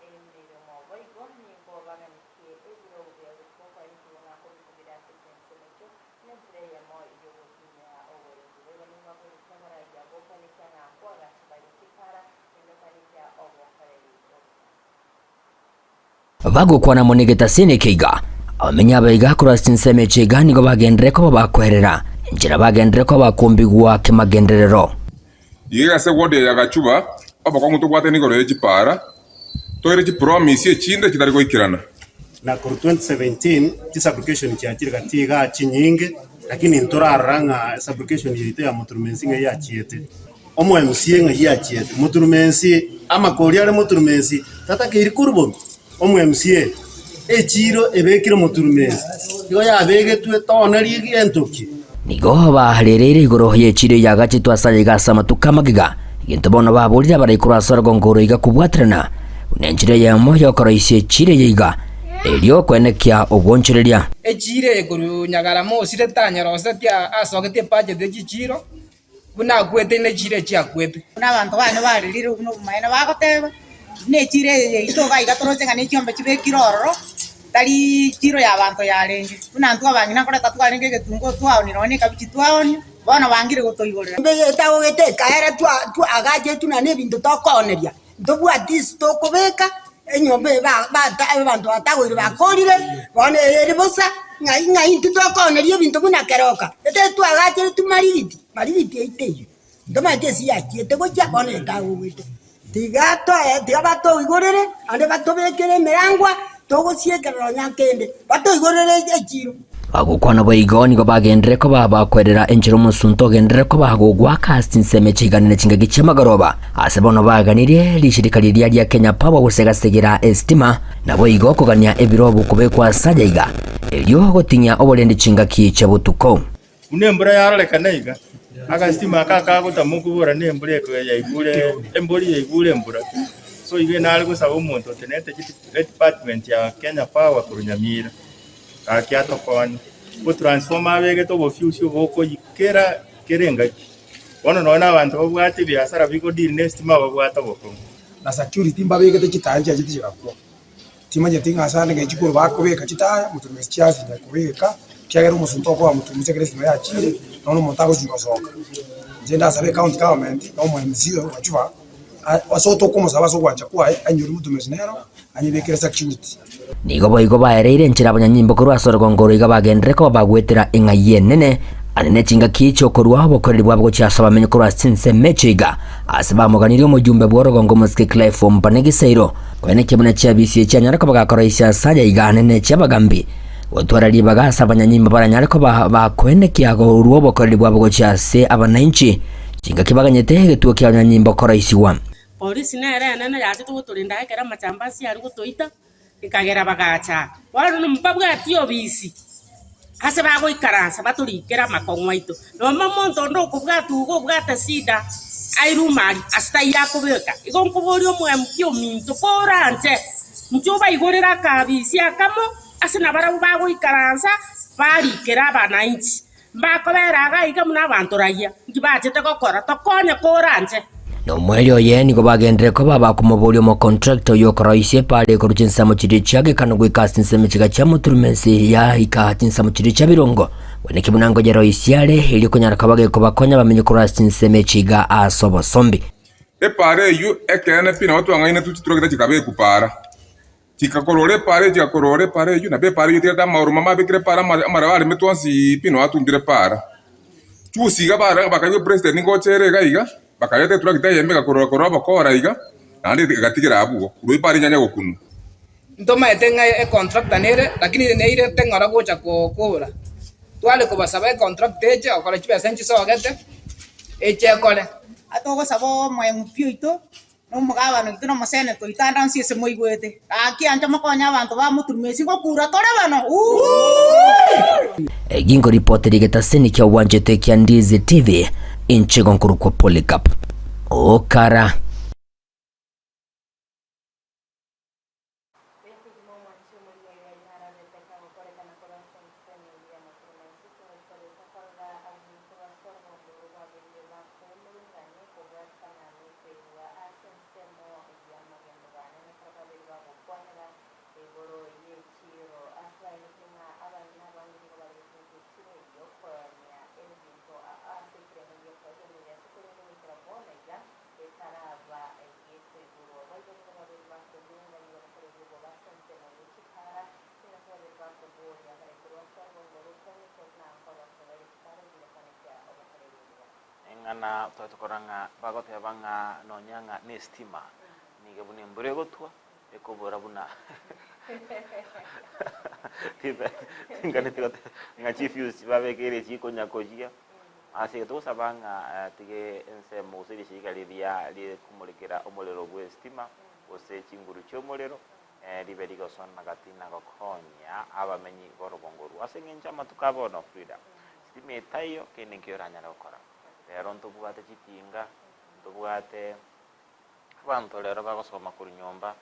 Bagokwana amo negetasini eke iga, abamenyi aba iga korwa ase chinsemo echi iga nigo bagenderere koba bakoerera, enchera bagenderere koba bakombigwa kemagenderero. Iga ase ward eye ya Gachuba, obokong'u tobwate nigoro ye chipaara, toire chipromise echinde chitari goikerana. Na korwa 2017 chisublocation chiachire gati igaa chinyinge, lakini ntorarora ng'a esublocation yaito ya Muturumensi ng'a yachiete. Omo MCA ng'a yachiete Muturumensi, amakori are Muturumensi tatakeiri koruborwa. Omo MCA, echiro ebekire Muturumensi, igo yabegetwe toonerie gento ki? Nigo barereire igoro y'echiro eyagachetwe ase ayaiga ase amatuko amagega, egento bono baborire abarai korwa ase orogongo oro iga kobwaterana buna enchera eyemo y'okoroisia echiro eye iga, erio koenekia obwonchoreria. Echiro eye korwa Nyagarama osire tanyeroseti asogetie ebudget ye chichiro, buna akwete ne chiira echio akwete. Buna abanto baane barerire buna obomaene bagoteba, buna echiiro eye yaito iga iga toroche ng'a ne chiombe chibekire ororo, tari chiiro y'abanto yarenge. Buna intwe abang'ina nkoreta twarenge egetunguo twaonia nonya ne ekabichi twaonia, bono bangire gotoigorera. Etagogete ekaera twagachetwe naende ebinto tokooneria, ntobwati ase tokobeka, enyomba eye abanto batagoire bakorire, bono eye ere bosa, ng'ai ng'ai intwe tokooneria ebinto buna keroka, ekero twagacheretwe marigiti, marigiti yaito eyio, ntomanyeti ase yachiete gochia bono etagogete. Tiga toe tiga batoigorere, naende batobekere emerangwa, togosiekera nonya nkende, batoigorere echiro. Bagokwana boigo nigo bagenderere koba bakwerera enchera omosunte ogenderere koba gogoaka ase chinsemo chiganene chingaki chi'amagoroba. Ase bono baganirie rishirika riria ria Kenya Power gosegasegera esitima, naboigo kogania ebirobu kobekwa ase aya iga, erio goting'ia oborendi chingaki chia botuko. Buna embura yarorekana iga, agasitima aka akagotama okobora na embura eko yaigure embori yaigure embura. So igo nare gosaba omonto otenenete edepartment ya Kenya Power korwa Nyamira, gaki atokonye, obotransformer abegete obofusi obokoyia kera kera engaki. Bono nonye na abanto babwate ebiasara bigodeal na esitima babwate obokong'u. Na security mbabegete chitaya nchiachete chigakwa. Timanyeti ng'a ase ande ng'a chikoro bakobeka chitaya moturume chiasinya kobeka, ekiagera omosunte okoba moturume ekero estima yachire, nonya omonto agochia gosoka. Inche ndasabe ecounty government na omo MC oyo Gachuba, ase otokomosaba ase ogwancha kwaye, ainyore moturume nero, anyebekere security. Nigo boigo baereire enchera abanyanyimbo korwa ase orogongo oro iga bagenderere koba bagwetera eng'ai enene, ande ne chingaki chi'okorua obokoreri bwabo gochia ase abamenyi korwa ase chinsemo echio iga, ase bamoganirie omojumbe bw'orogongo omosike Clive Omba ne Gisairo, Koenekia buna chiabisi echi anyare koba gakoroisia ase aya iga anene chi'abagambi, gotwara ribaga ase abanyanyimbo baranyare koba bakoenekia korua obokoreri bwabo gochia ase abanainchi, chingaki baganyete egetuo ki'abanyanyimbo koroisigwa. Polisi nere enene yachete gotorinda ekero amachambasi aria gotoita, ekagera bagacha aa. Bono mbabwati obisi ase bagoikaransa batorikere amakong'u aito. Nonye omonto onde okobwatwa iga obwate shida airwe aria ase taiyo akobeka. Igo nkoboria omoemki ominto koranche inche obaigorere akabisi akamo ase nabarabwo bagoikaransa barikere abananchi. Mbakobera iga iga buna abanto raia, inki bachete gokora? Tokonye koranche. Na omoerio oye nigo bagenderere koba abakomoboria omocontractor oyio okoroisia epaara ekorwa chinsemo chiria chiagekano goika ase chinsemo chiga chia moturumensi yaika chinsemo chiria chia birongo. Gweneki buna ngoyeroisia are, erio konyara koba gekobakonya bamenye korwa ase chinsemo echi iga ase obosombi. Epaara eyio ekeene pi nabo twang'ainetwe chituragita chikabekwa paara. Chikakorora epaara eyio, chigakorora epaara eyio, nabo epaara eyio etigarete amaoroma mabekire epaara amaraba aremetwe onsi pi nonya atumbire epaara. Chusi iga bara bakaigwa epresident ngocha ere iga iga, bakareta etractor eyemo egakorora korora obokora iga, naende egatigera abwo, korwa epaara enyanya gokunwa. Ntomaete ng'a econtractor nere, lakini neirete ng'ora gocha kokora. Tware kobasaba econtractor eche gokora chibesa nchisogete, eche ekore. Atogosaba omoeng'upi oito, na omogabana oito, na omoseneta oito, ande onsi ase moigwete. Gaki ancha mokonye abanto ba Moturumesi ngokura tore bono. Uuii! Egi nkoripotera egetaseni kia obwanchete kia Ndizi TV, inche igo nkorokwa Polycarp Okara. Amang'ana twachia korora ng'a bagoteba ng'a nonya ng'a na estima nigo buna embura egotwa ekobora buna tinganeti goteba ng'a chifuse chibabekeire chikonya koyia. Ase igo togosaba ng'a tige ensemo gose rishirika riria rikomorekera omorero bwa estima gose chinguru chi'omorero ribe rigosona gati na gokonya abamenyi b'orogongo orwo. Ase engencho y'amatuko a bono, Frida, sitima etaiyo, kende nkeiyo oranyare gokora. Rero ntobwate chitinga, ntobwate abanto rero bagosoma korwa nyomba,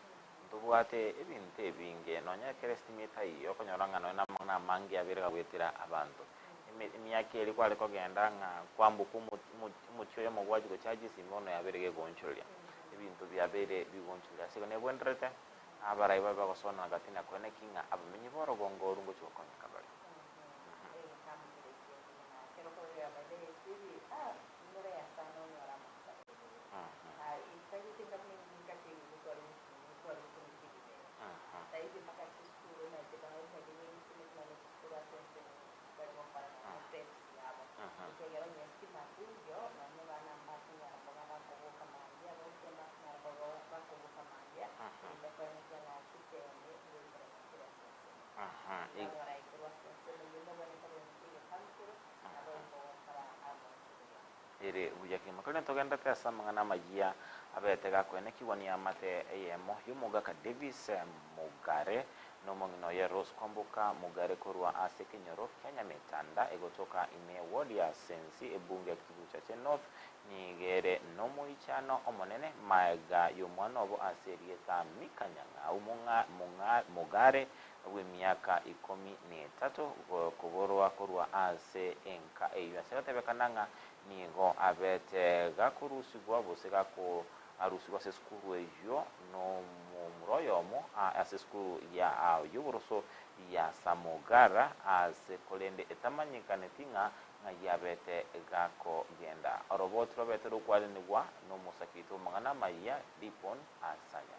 ntobwate ebinto ebinge, nonya ekero esitima etaiyo, okonyora ng'a nonya namang'ana amange abeire gagoetera abanto. Emiaka eria kware kogenda ng'a kwamboka omochie oyomo gwachia gochagia esimi bono yabeire gegoonchoreria. Ebinto biabeire bigoonchoreria. Ase igo nebwenerete abarai babe bagosona gati na koeneki ng'a abamenyi b'orogongo oru ngochia gokonyeka bare. Bare gokora nonya steps yabo, ekiagera onye estima teiyo, nonya abana mbakonyara koba bakoboka mambia, abarusia mbakonyara koba bakoboka mambia, erinde koenekia ng'a chisemi ngoikerana chire ase ensemo. Abarai korwa ase ensemo eyio mbabwenerete koimokia egekankero, nabo igo gokora amaanche buya. Ere buya kegima. Korende togenderete ase amang'ana amayia abete gakoenekigwa niamate eyemo y'omogaka Davis Mugare Nomong'ina oye Rose Kwamboka Mugare korwa ase ekenyoro kia Nyametanda egotoka ime ward ya Sensi ebunge ya Kitutu Chache North nigo ere nomoichano omonene maega y'omwana obo ase erieta Mika Nyang'au Mugare bw'emiaka ikomi netato koborwa korwa ase enka eyio ase gotebekana ng'a nigo abete gakorusigwa gose gako Arusigwe ase esukuru eyio nomomura oyomo ase esukuru ya y'oboroso ya Samogara ase korende etamanyekaneti ng'a ng'ai abete gakogenda. Oroboti rwabete rokwaranigwa nomosakiti bw'amang'ana amayia Dipon Asanya.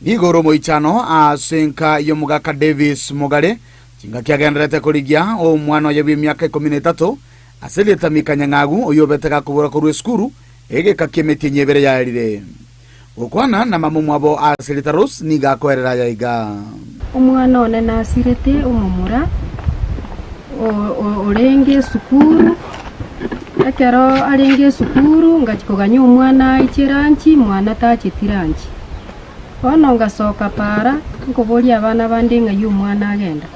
Nigo ore omoichano ase enka y'omogaka Davis Mogare, chingaki agendererete korigia omwana oye bw'emiaka ikomi na etato ase erieta Mika Nyang'agu, oyio obete gakobora korwa esukuru egeka ki'emetienyi ebere yaerire. Gokwana na mama omwabo ase erieta Rose nigo akoerera aya iga. Omwana one nasirete omomura orenge esukuru, ekero arenge esukuru ngachia koganya omwana aiche eranchi, mwana tacheti ranchi. Bono ngasoka para, nkoboria abana bande ng'ai omwana agenda,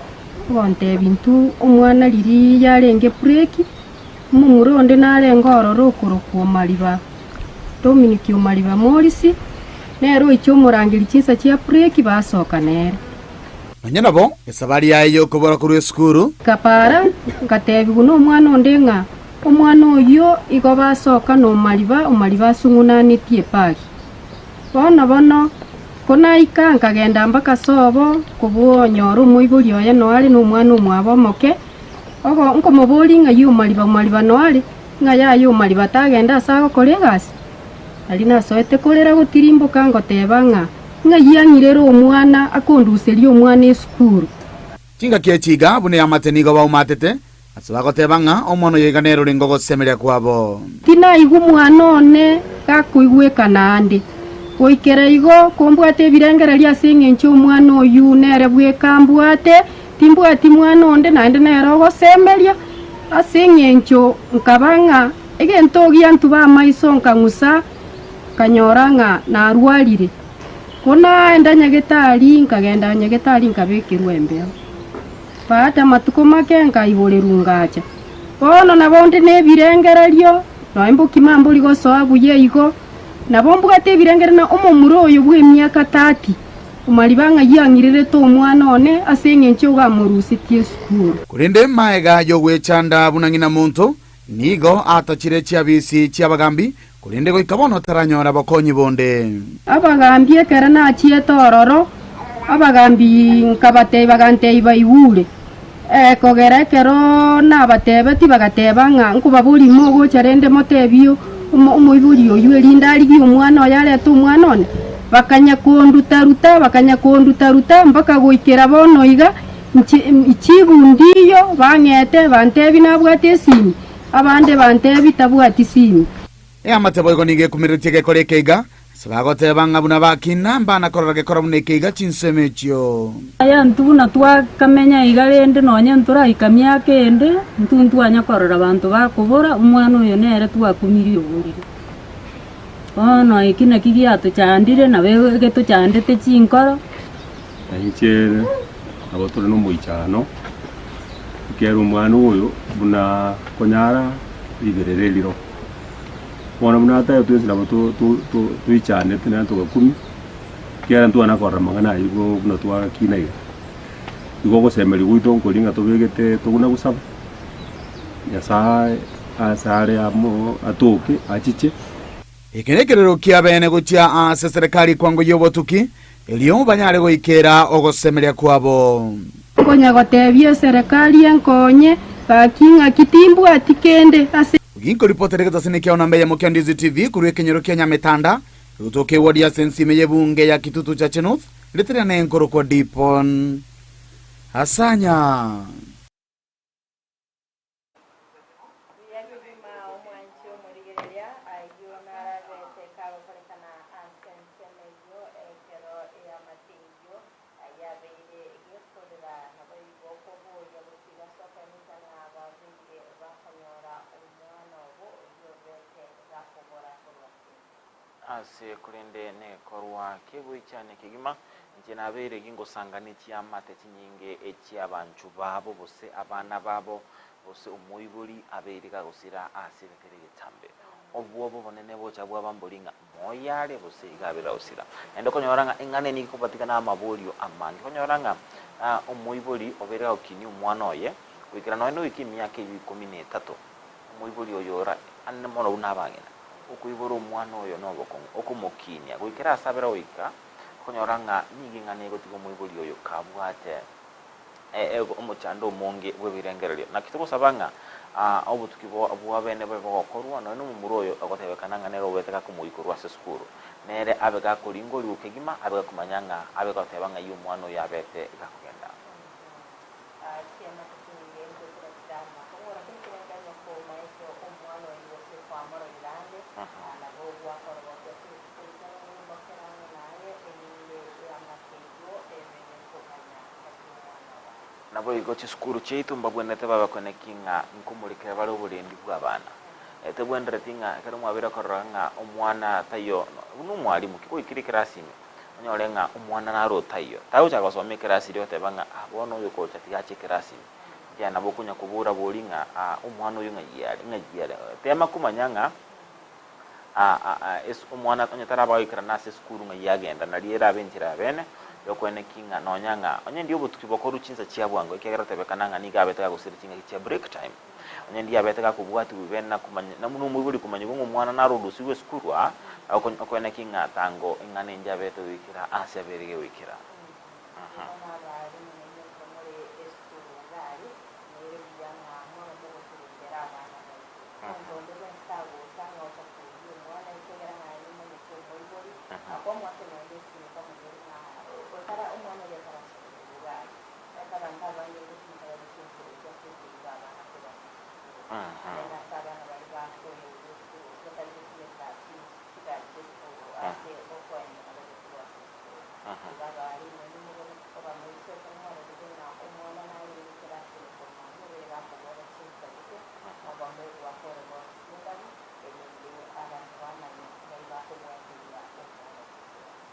ogontebia intwe omwana riria yarenge break, omomura onde narenge ororo okorokwa Omariba. Dominic Omariba Morisi, nere oiche omorangeri chinsa chia break basoka nere. Nonya nabo, esabari yaye y'okobora korwa esukuru. Nkapara, ngatebigwa nomwana onde ng'a omwana oyio igo basoka n'Omariba, Omariba asung'unanetie epagi. Bono bono, konaika nkagenda mpaka sobo kobonyora omoibori oye noare nomwana omwabo omoke, ogo nkomoboria ng'ai Omariba, Omariba noare? Ng'a yaya omariba tagenda ase agokora egasi? Aria nasoete korera gotirimboka ngoteba ng'a ng'ai ang'irere omwana akonduseria omwana esukuru. Chingaki echi iga buna eamate nigo baumatete, ase bagoteba ng'a omwana oyo iga nere orenge ogosemeria kwabo. Tinaigwa omwana one gakoigwekana ande. Goikera igo kombwate ebirengererio ase engencho omwana oyio nere bweka ambwate, Timbwati mwana onde naende nere ogosemeria, ase engencho nkaba ng'a egento giantuba amaiso nkang'usa, nkanyora ng'a narwarire. Ko naenda nyagetari, nkagenda nyagetari nkabekerwa embeo. Baada amatuko make nkaiborerwa ngacha. Bono nabo nde nebirengererio, nonya mbokima mbori gosoa buya igo, nabo mbwate ebirengererio na omomura oyo bw'emiaka 30. Omariba ng'ai ang'irerete omwana one ase engencho ogamorusetie esukuru. Korende magega y'ogwechanda buna ng'ina monto, nigo atachire chiabisi chi'abagambi, korende goika bono taranyora bokonyi bonde. Abagambi ekero nachiete ororo, abagambi nkabatebia, bagantebia baigure. Ekogera ekero nabatebetie bagateba ng'a nkobaborie mogocha rende motebie omoibori oyio erinde arigie omwana oye arete omwana one. Bakanya konduta-ruta, bakanya konduta-ruta, mpaka goikera bono iga, inche chibu ndiyo, bang'ete, bantebie nabwate esimi, abande bantebie tabwati simi. Eamate boigo nigo ekumeretie gekora ekeiga, ase bagoteba ng'a buna bakina mbana korora gekora buna ekeiga chinsemo echio. Aye intwe buna twakamenya iga rende nonya ntoraika miaka ende, intwe ntwanya korora abanto bakobora, omwana oyo nere twakumirie oboriri. Bono eki naki giatochandire, nabo egetochandete chinkoro. Na inche ere nabo tore nomoichano, ekiagera omwana oyo buna konyara riberera eriro. Bono buna atayo twensi nabo to- to- to- toichanete naende togakumia, ekiagera ntwana korora amang'ana ayio bo buna twagakina iga. Igo ogosemeria gwaito nkoria ng'a tobegete tobuna gosaba, Nyasaye ase are amo atoke achiche. Eke nekerero kiabene gochia ase serikali kwango y'obotuki, erio banyare goikera ogosemeria kwabo. Nkonya gotebia eserekari enkonye, gaki ng'aki timbwati kende ase. Ginkoripotera egetasini kiao namba eyemo kia Ndizi TV korwa ekenyoro kia Nyametanda, egotoka eward ase ensime y'ebunge ya Kitutu Chache North, rieta riane nkorokwa Dipon Asanya. Buya kegima omwanchi omorigereria ayio narabete kagokorekana ase ensemo eyio ekero eamate eyio yabeire gekorera naboigo koboria gotiga ase okoenekia ng'a babeire bakonyora omwana obo oyio obete gakobora korwa ase Ase korende nekorwa kegoichania kegima, inche nabeire gingosangania chiamate chinyinge echi'abanchwa babo, gose abana babo, gose omoibori abeire gagosira ase egekero egetambe. Obwoba obonene bocha bwaba mbori ng'a moyo are gose iga abeire gagosira. Naende okonyora ng'a eng'ana eye nigo ekobatikana amaborio amange. Okonyora ng'a omoibori obeire gagokinia omwana oye goikera nonya nogoika emiaka eyio ikomi na etato, Omoibori oyo ore anene mono buna abang'ina, okoibora omwana oyo nobokong'u, okomokinia goikera ase abere goika okonyora ng'a nigo ing'ana egotiga omoibori oyo kabwate omochando omonge bw'ebirengererio. Naki togosaba ng'a obotuki bw'abene bobe bogokorwa, nonya nomomura oyo ogotebekana ng'a nere obete gakomoyia korwa ase esukuru, nere abe gakoringorigwa kegima, abe gakomanya ng'a abe goteba ng'ai omwana oyo abete gakogenda. Chiamate chinyinge ngoetera chire amakong'u, lakini korende onye komaete omwana oyio gose kwamororire ande, nabo gwakorogokia ase rituko ritang'ani rimokere ang'e naye, erinde eamate eyio ebe gekomanya ng'aki omwana obo are. Naboigo chisukuru chiaito mbabwenerete babe koeneki ng'a nkomorekera bare oborendi bw'abana. Tebwenereti ng'a ekero mwabeire korora ng'a omwana taiyo buna omwalimu, ki gwaikire ekerasi ime, Onyore ng'a omwana naro otaiyo, tagochaka gosoma ekerasi eria goteba ng'a ah bono oyo okocha tiga ache ekerasi ime. Ekiagera nabo okonya kobora bori ng'a ah omwana oyo ng'ai are, ng'ai are. Tema komanya ng'a omwana onye taraba goikerana ase esukuru ng'ai agenda, nario erabe enchera ya bene yokoeneki ng'a nonya ng'a onye ndi obotuki bokorwa chinsa chia bwango ekiagera otebekana ng'a nigo abete gagosira chingaki chia break time. Onye ndiabete gakobwatigwa ibe na komanya, na buna omoibori komanyigwa ng'a omwana narorusigwe esukuru aa, okoeneki ng'a tango ing'ana enche abete goikera aase abeire gegoikera. Bono abarimu nainwe ekero more esukuru iga aria, nere buya ng'a mobe mogoturundera abana baito. Omonto onde bwensi tagocha ng'a ocha koyia omwana ekiagera ng'a aye nomanyete omoibori, akomoake nonya esimi kwamanyire ng'a otara omwana oria tarasoka iga aria. Ase abanto abange ngotumeka bare chinchera echio ase okoiba abana korwa ase chisukuru. Naende ase abana baria bakoegwa esukuru gose batari gotumeka chigari chi'esukuru ase okoenena baria korwa ase esukuru. Igo abarimu nimobwenerete koba maiso ekero mwarorire ng'a omwana narenge ekerasi ime korwa mambia obere gakobora chinsa gete, obomo goakore bonsi chindari, erinde abanto bamanye ng'ai bakobwateria omwana esukuru.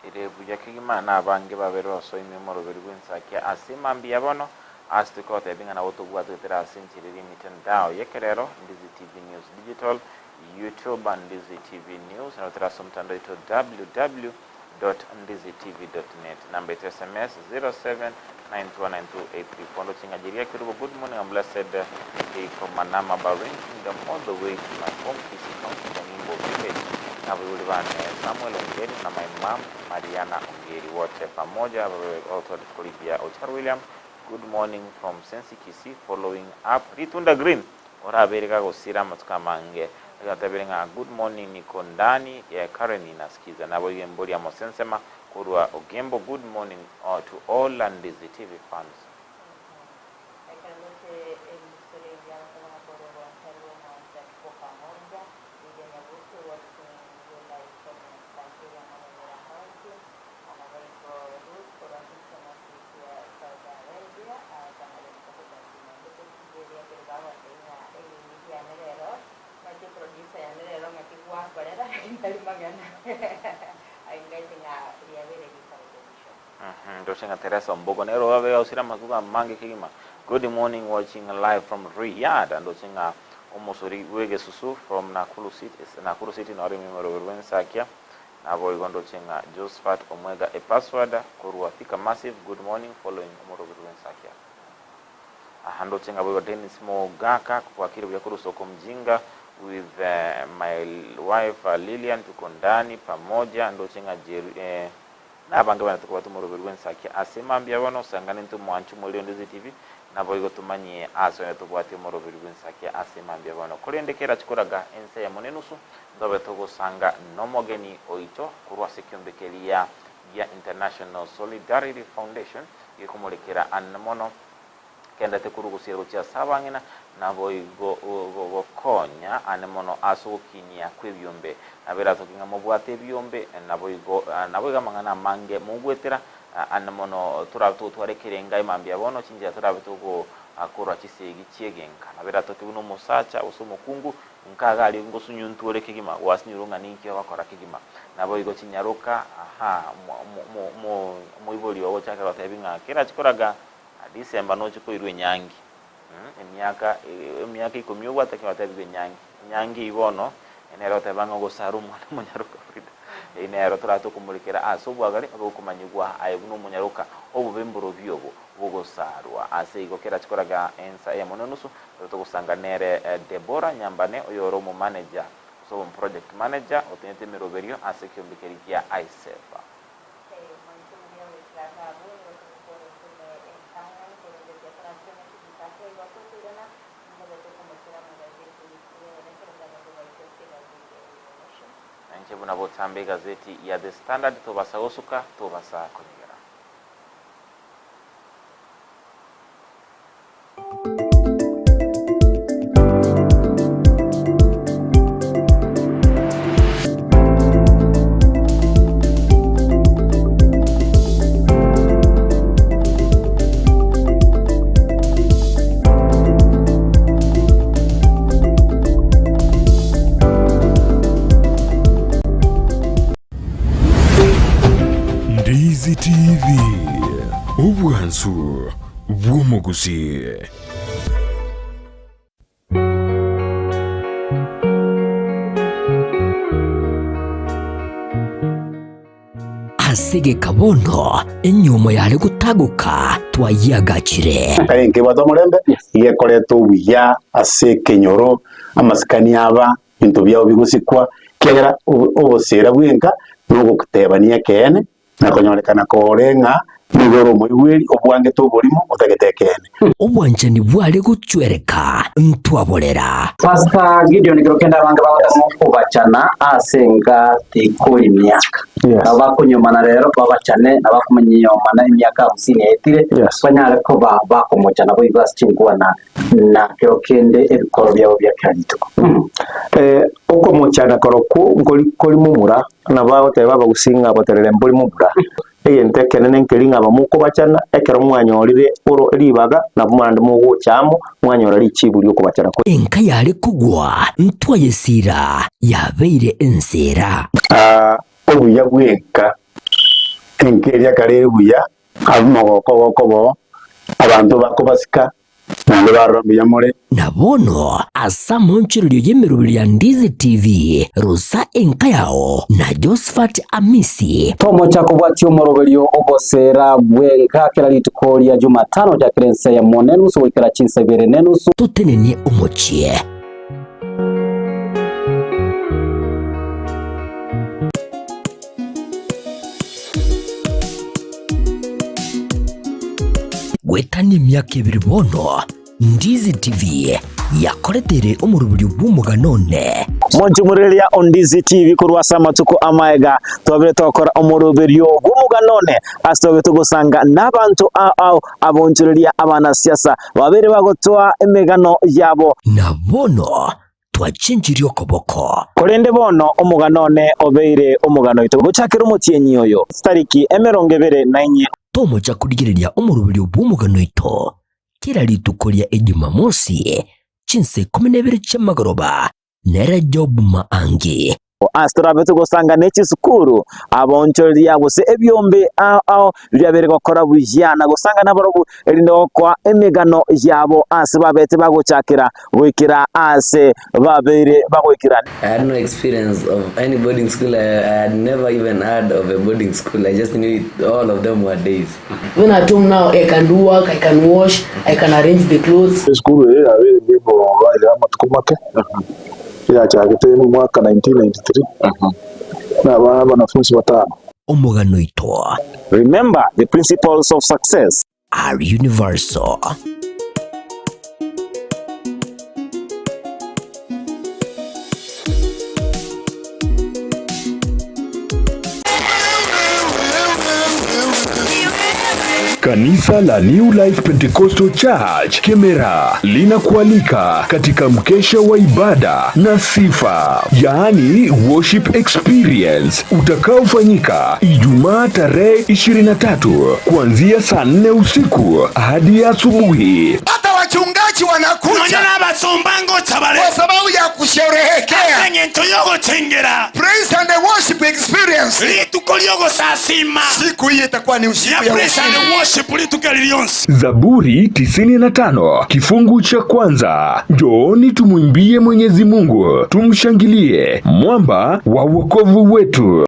Ere buya kegima nabange babere osoimia omoroberi bw'ensakia ase mambia bono, ase tokobatebia ng'a nabo tobwate goetera ase enchera eria emitandao y'ekerero, Ndizi TV News Digital, YouTube, Ndizi TV News, nabo tore ase omotandao oito www dot ndizitv dot net. Namba yaito ya sms 07929283 Ndoche ng'a Jeria Kerubo good morning and blessed day from Manama Bahrain Kingdom all the way to my home Kisii County Nyamimbo Village Nabaibori bane Samuel Ongeri na my mum Mariana Ongeri wote pamoja babe also rituko rigiya Ochar William good morning from Sensi Kisii following up Ritunda Green orabere gagosira amatuko amange. Egatebire ng'a good morning niko ndani ya Karen inasikiza naboigo embori ya Mosensema korwa Ogembo good morning to all Ndizi TV fans. Ekero gose emisore y'abasaba na kororwa ntarwe omwancha tuko pamoja, Lydia Nyabuto watungwe live from Nyasache ya Nyamira County, naboigo Ruth korwa ase ensemo ya Saudi Arabia, akamanya kobwatia naende totigeria ekero bagotebia ng'a erimi riane rero Ng'aki producer yane rero ng'aki gwakorera lakini tari mang'ana aingache ng'a riabeire rikarekebishwa. Ndoche ng'a Teresa Ombogo nere obe ausire amatuko amange kegima. Good morning watching live from Riyadh. Ndoche ng'a omosori bw'egesusu from Nakuru City, Nakuru City nore ememero rw'ensakia. Naboigo ndoche ng'a Josephat Omwega a password korwa Thika Massive good morning following omoroberi rw'ensakia. Aha ndoche ng'a boigo Dennis Mogaka kwakire buya korwa Soko Mjinga with my wife Lilian tuko ndani pamoja ndoche ng'a Jerry eh, na abange bane tokobwata omoroberi bw'ensakia ase mambia bono osangane intwe mwanche omoriri onde ZTV naboigo tumanyie ase onye tobwate omoroberi bw'ensakia ase mambia bono korende kerachi koraga ense eyemo nenusu ntobe togosanga nomogeni oito korwa ase ekiombe keria gia International Solidarity Foundation gekomorekera anene mono, kendete korwa ogosiira gochia ase abang'ina, naboigo gokonya ane mono ase ogokinia kw'ebiombe. Nabo eratoke ng'a mobwate ebiombe, naboigo naboigo amang'ana amange mogwetera ane mono torabe togotwara ekerenga emambia bono, chinchera torabe togokorwa chisegi chi'egenka. Nabo eratoke buna omosacha gose omokungu Nkaga aria ngosunyuntwa ore kegima, gwasinyurwe ng'a ninki ogokora kegima. Naboigo chinyaroka, aha, omoibori oo gochakera gotebi ng'a kerachi koraga December noche koirwa enyangi. Emiaka emiaka ikomi obwate ekero otebigwe enyangi. Enyangi eyio bono nere oteba ng'a ogosara omwana omonyaroka Frida. Eyio nero torate okomorekera ase obwagare obe okomanyigwa aye buna omonyaroka obobe mborobio obo bogosarwa. Ase igo kerachi koraga ensa eyemo nenusu Ere togosanga nere Deborah Nyambane oyore omomanager gose omoproject manager otenete emeroberio ase ekiombe keria gia ICEF. Nainche buna botambe egazeti ya The Standard tobasa gosuka tobasa konyegera. Ndizi TV, obwansu bw'omogusii. Ase egeka bono enyiomo yare gotagoka twayiagachire. Kare nkebwate omorembe, igekoreta obuya ase ekenyoro, amasikani aba, ebinto biabo bigosikwa, ekiagera obosera bwenka na ogotebania ekeene, na konyorekana kore ng'a nigo ore omoigweri obwangete oborimo otagete ekeene. Obwanchani bware gochwereka ntwaborera. Pastor Gideon kero kende abange bagotema okobachana ase enga tikori miaka. Nabo bakonyomana rero babachane na bakomanyomana emiaka hamsini yaetire banyare koba bakomochana boigo ase chinkwana na kero kende ebikoro biabo bia kera rituko. Okomochana korokwo nkori kori momura, nabo agoteba abagusii ng'a boterere mbori momura. Egento ekenene nkeri ng'a abamokobachana, ekero mwanyorire oro ribaga, nabo naende mogocha amo, mwanyora richibu ri'okobachana kwe. Enka yare kogwa ntwayesiira, yabeire enseera. Obuya bw'enka, enka eria kare ere buya, Ab'omogoko ogokoba oo, abanto bakobasika, naende barora mbuya more. Na bono ase amaonchorerio y'emeroberi ya Ndizi TV, rusa enka yao na Josephat Amisi. Tomocha kobwatia omoroberio ogoseera bw'enka kera rituko ria Jumatano gochakera ensa eyemo nenusu goikera chinsa ibere nenusu. Totenenie omochie. Goetania emiaka ebere bono, Ndizi TV Yakoreteire omoroberio bw'omogano one. Monchumureria o Ndizi TV korwa ase amatuko amaega, twabire togokora omoroberio bw'omogano one ase twabire togosanga nabanto ao ao abonchoreria abanasiasa babere bagotoa emegano yabo. Na bono twachenchirie okoboko. Korende bono omogano one obeire omogano oito gochakera omotienyi oyo, chitariki 25. Tomocha korigereria omoroberio bw'omogano oito kera rituko ria Ejumamosi, chinsa 12 chi'amagoroba, nere Job Maangi. Ase torabe togosanga ne chisukuru, abaonchoreria gose ebiombe ao ao biria bire gokora buya na gosanga nabarobwo, erinde gokoa emegano yabo ase babete bagochakera goikera aase babeire bagoikera. I had no experience of any boarding school. I, I had never even heard of a boarding school. I just knew it, all of them were days. When at home now, I can do work, I can wash, I can arrange the clothes. Esukuru eye yabeire nigo baire amatuko make, eyachagete omwaka 1993 na abana abanafunsi batano. Omogano oito. Remember the principles of success. Are universal. Kanisa la New Life Pentecostal Church Kemera linakualika katika mkesha wa ibada na sifa, yaani worship experience utakaofanyika Ijumaa tarehe 23 kuanzia saa 4 usiku hadi asubuhi. Hata wachungaji wanakuja Nonya n'abasumba ngocha bare kwa sababu ya kusherehekea ase eng'encho y'ogochengera praise and worship experience. Rituko ry'ogosasima. Siku hii itakuwa ni usiku ya ya praise and ushindi. worship rituko eri rionsi. Zaburi 95 kifungu cha kwanza. Njooni tumwimbie Mwenyezi Mungu, tumshangilie mwamba wa wokovu wetu.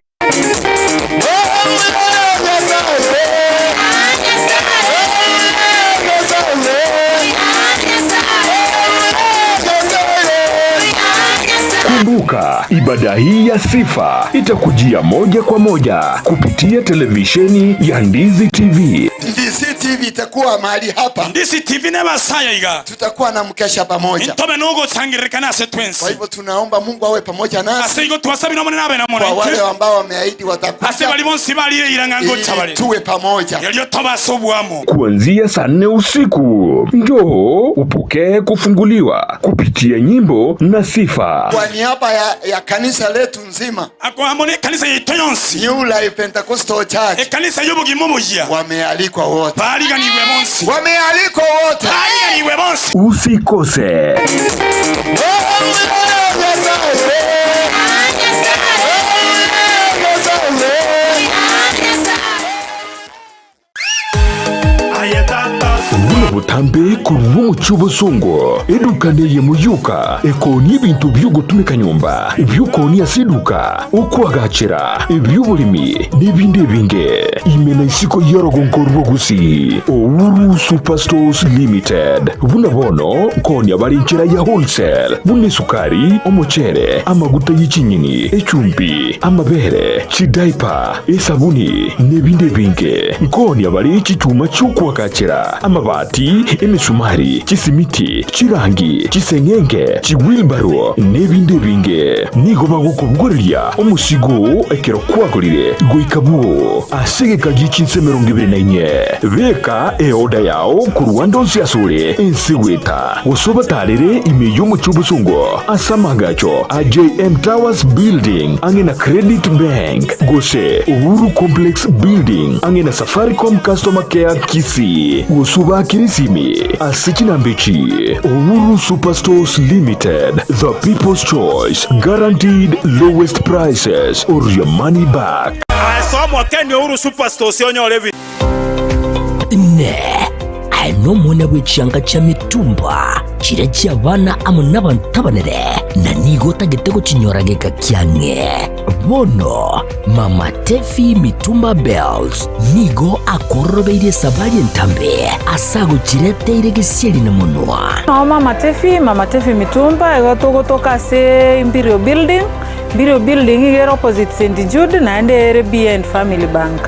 Kumbuka, ibada hii ya sifa itakujia moja kwa moja kupitia televisheni ya Ndizi TV. Ndizi TV itakuwa mahali hapa. Ndizi TV n'abasaya iga. Tutakuwa na mkesha pamoja. Ntobe n'ogotsangiririkana ase twensi. Kwa hivyo tunaomba Mungu awe pamoja nasi. Ase igo twasabire omone nabe na Kwa wale mono. ambao wameahidi watakuja. Ase bali bonsi balire iranga ngocha bale. Ili tuwe pamoja. Yaliyo tobasa obwamo. Kuanzia saa nne usiku, njoo upokee kufunguliwa kupitia nyimbo na sifa. Kwa niaba ya, ya kanisa letu nzima Akohamone ekanisa yaito yonsi. New Life Pentecostal Church Ekanisa y'obogima obuya. wamealikwa wote, Bariganiwe bonsi. wamealikwa wote. Bariganiwe bonsi. Usikose. Buna butambe korwa omochie obosongo, eduka neye muyuka ekonia ebinto biogotumeka nyomba, ebiokonia ase eduka, okoagachera, ebioboremi na ebinde ebinge. Ime na isiko y'orogonko rw'Ogusii, Uhuru Superstores Limited. Buna bono nkonia bare enchera ya wholesale, buna esukari, omochere, amaguta ye chinyeni, echumbi, amabere, chidaipa, esabuni, na ebinde ebinge. Nkonia bare chichuma chi'okoagachera, amabati, emesumari, chisimiti, chirangi, chiseng'enge, chiwilbaro, na ebinde ebinge. Nigo bagokobogoreria omosigo ekero kwagorire goika bwo ase egeka gie chinsa 24. Beka eoda yao korwa ande onsi asore ense goeta, gose obatarere ime y'omochie obosongo ase amagacho a JM Towers Building ang'e na Credit Bank, gose Uhuru Complex Building ang'e na Safaricom Customer Care Kisii, gose obaakere esimi ase chinamba echi, Uhuru Superstores Limited, the people's choice, guaranteed lowest prices or your money back. Ase omokeni Uhuru Superstores onyore ebi. Inee! Aye nomwana bwe chianga chia mitumba, chiria chi'abana amo nabanto abanene, na nigo otagete gochinyora geka kiang'e? Bono Mama Tefi Mitumba Bells nigo akororobeirie esabari entambe ase agochireteire gesieri na monwa. Noo Mama Tefi, Mama Tefi Mitumba, igo togotoka ase Imperial Building, Imperial Building iga ere opposite St Jude naende ere behind Family Bank.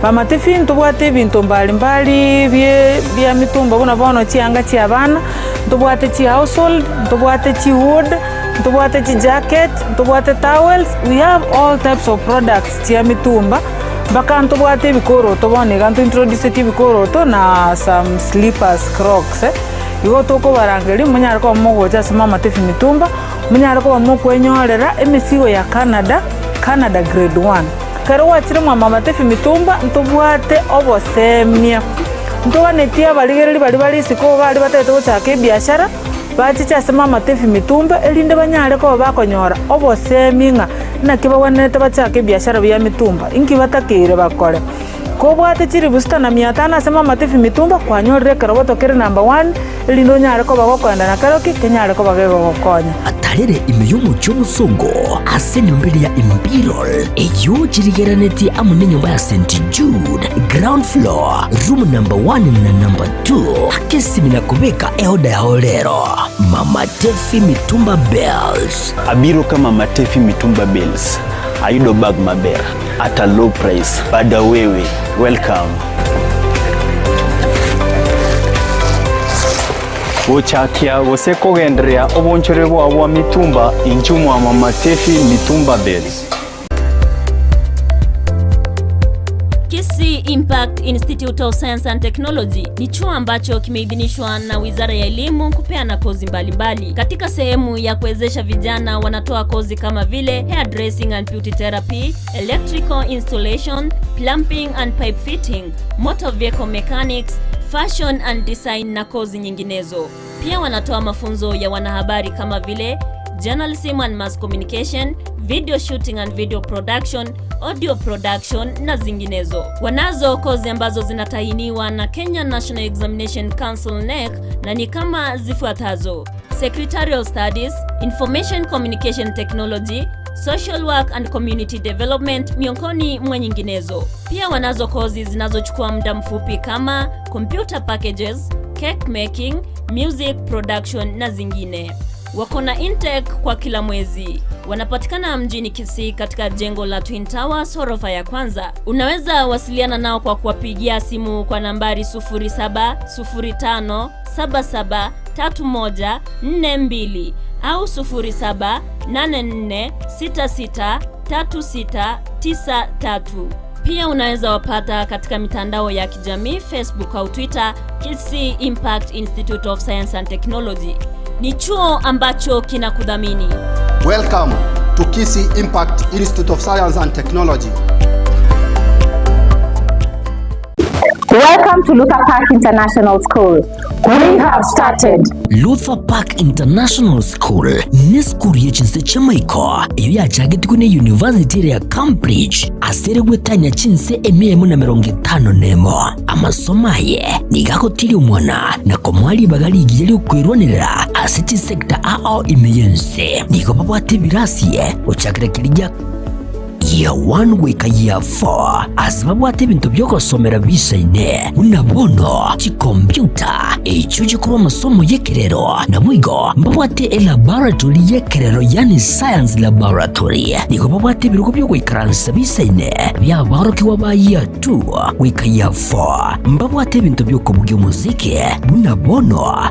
Mama Tiffy ntobwate ebinto mbari mbari bie bia mitumba buna bono chianga chia abana, ntobwate chi household, ntobwate chi wood, ntobwate chi jacket, ntobwate towels, we have all types of products chia mitumba, mpaka ntobwate ebikoroto bono iga nto introduceti ebikoroto na some slippers, crocs. Igo tokobarangeria monyare koba mogocha ase Mama Tiffy Mitumba, monyare koba mokwenyorera emesigo ya Canada, Canada grade one. Ekero gwachire mwa Mama Tiffy Mitumba ntobwate obosemia, ntoganetie abarigereria baria bare isiko baria batagete gochaka ebiashara, bachiche ase Mama Tiffy Mitumba erinde banyare koba bakonyora obosemia ng'a naki bagwenerete bachake ebiashara bia mitumba, inki batakeire bakore. Kobwate chilifu sita na mia tano ase Mama Tiffy Mitumba, kwanyorire ekeroboto kere number one, erinde onyare koba gokoenda na keroki kenyare koba gegogokonya. Atarere ime y'omochie omosongo ase enyomba eria ya Imperial, eyio chirigererenetie amo nenyomba ya St. Jude, ground floor, room number one na number two. Aka esimi na kobeka eoda yao rero. Mama Tephy Mitumba Bells. Abiro ka Mama Tephy Mitumba Bells, ayudo bag maber at a low price. Bada wewe, welcome. Gochakia gose kogendereria obonchore bwao bwa mitumba inchuo mwa Mama Tephy Mitumba Bales. Kisii Impact Institute of Science and Technology ni chuo ambacho kimeidhinishwa na Wizara ya Elimu kupeana kozi mbalimbali mbali. Katika sehemu ya kuwezesha vijana wanatoa kozi kama vile hairdressing and beauty therapy, electrical installation, plumbing and pipe fitting, motor vehicle mechanics, fashion and design na kozi nyinginezo. Pia wanatoa mafunzo ya wanahabari kama vile journalism and mass communication, video shooting and video production, audio production na zinginezo. Wanazo kozi ambazo zinatahiniwa na Kenya National Examination Council KNEC na ni kama zifuatazo: Secretarial Studies, Information Communication Technology, Social Work and Community Development miongoni mwa nyinginezo. Pia wanazo kozi zinazochukua muda mfupi kama computer packages, cake making, music production na zingine. Wako na intake kwa kila mwezi. Wanapatikana mjini Kisii katika jengo la Twin Towers ghorofa ya kwanza. Unaweza wasiliana nao kwa kuwapigia simu kwa nambari 0705773142 au 0784663693. Pia unaweza wapata katika mitandao ya kijamii Facebook au Twitter, Kisii Impact Institute of Science and Technology. Ni chuo ambacho kinakudhamini. Welcome to Kisii Impact Institute of Science and Technology. Welcome to Luther Park International School. We have started. Luther Park International School ne esukuru ye chinse chi'amaiko eyio yachagetigwe ne University ere ya Cambridge ase ere gwetania chinse emia emo na emerongo etano na emo. Amasomo aye nigo agotiria omwana na komoa ribaga rigiya ri'okwerwanerera ase chisecta ao ime y'ense. Nigo babwate ebirasi gochakera keria gia Year 1 goika Year 4 ase babwate ebinto bi'ogosomera bisaine, buna bono chikompiuta, echio chikorwa amasomo y'ekerero, naboigo mbabwate elaboratory y'ekerero yaani science laboratory. Nigo babwate ebirogo bi'ogoikaransa bisaine bi'aborokigwa ba Year 2 goika Year 4. Mbabwate ebinto bi'okobugia omosiki buna bono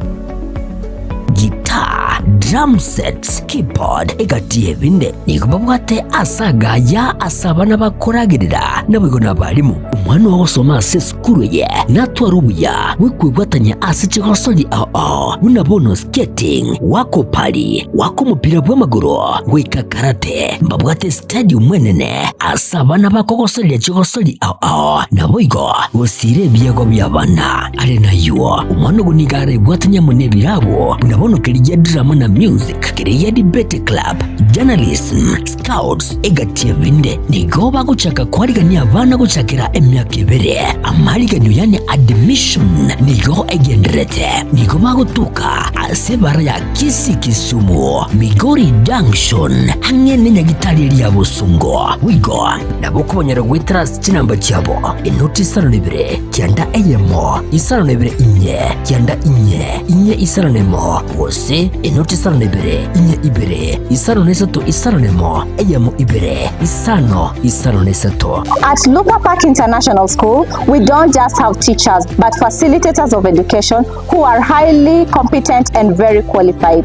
guitar, drum sets, keyboard, egati y'ebinde. Nigo babwate ase agaya ase abana bakoragerera, naboigo nabarimu. Omwana ogosoma ase esukuru eye natware obuya bw'okwebwatania ase chigosori ao ao buna bono skating, goaka opari, goaka omopira bw'amagoro, goika karate. Mbabwate stadium enene ase abana bakogosoreria chigosori ao ao, naboigo gosiira ebiegwa bi'abana. Are nayio, omwana ogo nigo arebwatanie amo nebirabo buna bono keria gia drama na music, keria gia debate club, journalism, scouts, egati ebinde. Nigo bagochaka koarigania abana gochakera emiaka ebere. Amariganio yaani admission nigo egendererete. Nigo bagotoka ase ebara ya Kisii Kisumu, Migori Junction, ang'e nenyagitari eria ya Bosongo. Boigo nabo okobanyora goetera ase chinamba chiabo, enoti isano na ibere, kianda eyemo, isano na ibere inye, kianda inye, inye isano na emo, gose enoti isano na ibere, inye ibere, isano na isato isano na emo, eyemo ibere, isano, isano na isato. At Luther Park International. International School, we don't just have teachers, but facilitators of education who are highly competent and very qualified.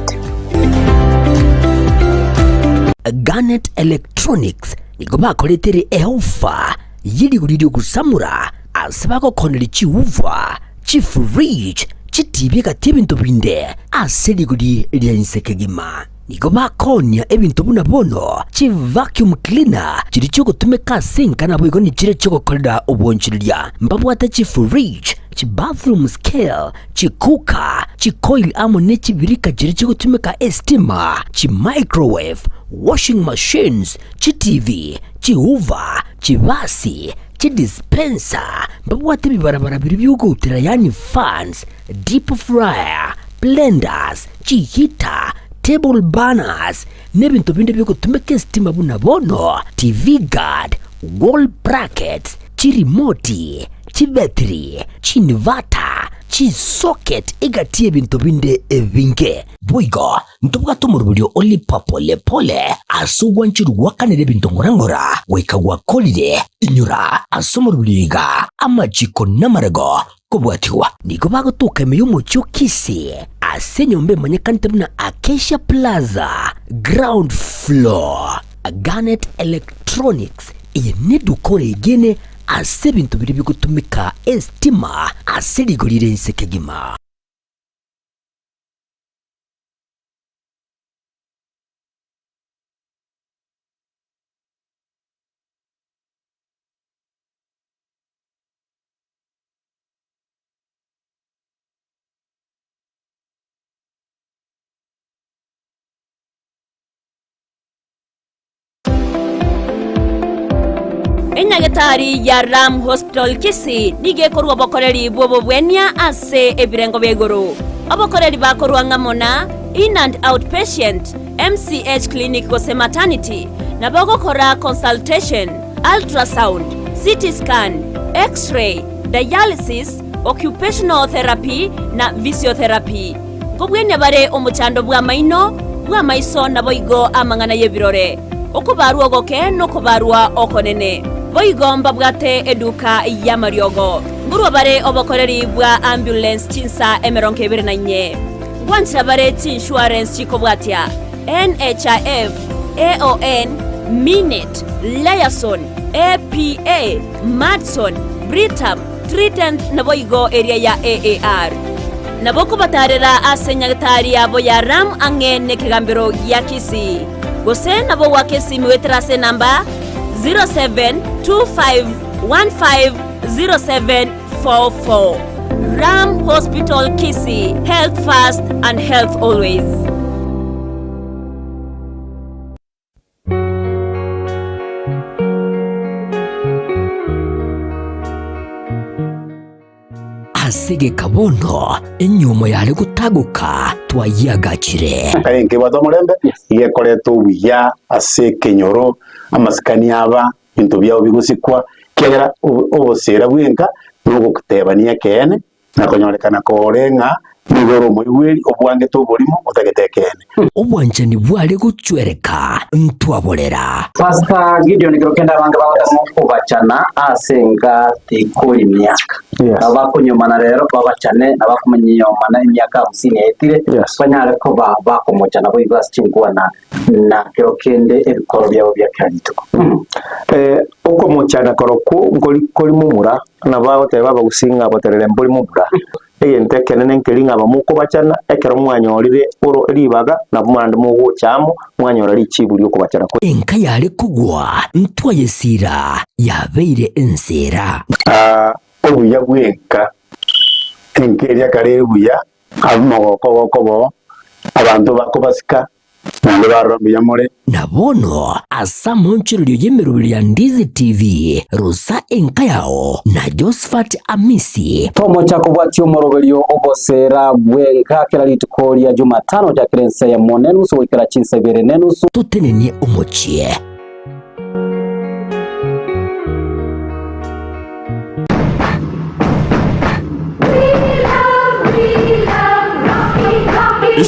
Garnet Electronics nigo bakoretere eofa ye rigori riogosamora ase bagokoneria chiuva, chifridge, chitibi egati ebinto binde ase rigori ria inse kegima. Nigo bakoonia ebinto buna bono chivacuum cleaner chiria chiogotumeka ase enka naboigo nichiria chiogokorera obwanchereria. Mbabwate chifridge, chibathroom scale, chicooker, chicoil amo ne chibirika chiria chigotumeka estima, chimicrowave, washing machines, chitivi, chihoover, chibasi, chidispenser, mbabwate ebibarabara biria biogoutera yaani fans, deep fryer, blenders, chiheater, table burners, na ebinto binde biogotumeka estima buna bono TV guard, wall brackets, chirimoti, chibetiri, chinverter, chisocket egati y'ebinto binde ebinge. Boigo ntobwate omoroberio o lipa pole pole ase ogwancherwa gwakanera ebinto ng'ora ng'ora goika gwakorire. Inyora ase omoroberio iga amachiko namarego kobwatigwa. Nigo bagotoka ime y'omochie o Kisii ase enyomba emanyekanete buna Acacia Plaza, ground floor. Garnet Electronics, eye neduka oregene ase ebinto biria bigotumeka estima ase rigori rire inse kegima. Enyagetari ya Ram Hospital Kisii nigo ekorwa obokoreri bw'obobwenia ase ebirengo bia igoro. Obokoreri bakorwa ng'amo na In and Out Patient, MCH Clinic gose Maternity, nabo ogokora consultation, ultrasound, CT scan, X-ray, dialysis, occupational therapy na physiotherapy. Nkobwenia bare omochando bw'amaino, bw'amaiso naboigo amang'ana y'ebirore, okobarwa ogoke nokobarwa okonene. Boigo mbabwate eduka y'amariogo. Nkorwa bare obokoreri bwa ambulance chinsa 24. Ngwanchera bare chiinsurance chikobwatia, NHIF, AON, Minet, Liaison, APA, Madison, Britam, Trident naboigo eria ya AAR. Nabo okobatarera ase nyagetari yabo ya Ram ang'e nekegambero gia Kisii. Gose nabo goaka esimi goetera ase enamba 0725150744. Ram Hospital Kisii, health first and health always. Ase egeka bono enyiomo yare gotagoka twayiagachire. Kare nkebwate omorembe, iga ekoreta obuya ase ekenyoro, amasikani aba, ebinto biabo bigosikwa, ekiagera obosera bwenka nogotebania ekeene, na konyorekana kore ng'a nigo ore omoigweri obwangete oborimo otagete ekeene. Obwanchani bware gochwereka ntwaborera. Pastor Gideon kero kende abange bagotema okobachana ase enka tikori miaka. Nabo bakonyomana rero babachane na bakomanyomana emiaka hamsini yaetire banyare koba bakomochana boigo ase chinkwana na kero kende ebikoro biabo bia kera rituko. Okomochana korokwo nkori kori momura, nabo agoteba abagusii ng'a boterere mbori momura. Egento ekenene nkeri ng'a abamokobachana, ekero mwanyorire oro ribaga, nabo naende mogocha amo, mwanyora richibu ri'okobachana kwe. Enka yare kogwa ntwayesiira, yabeire enseera. Obuya bw'enka, enka eria kare ere buya, abwo omogoko ogokoba oo, abanto bakobasika, Naende barora mbuya more. Na bono ase amaonchorerio y'emeroberio ya Ndizi TV, rosa enka yao na Josephat Amisi. Tomocha kobwatia omoroberio ogoseera bw'enka kera rituko ria Jumatano gochakera ensa eyemo nenusu goikera chinsa ibere nenusu. Totenenie omochie.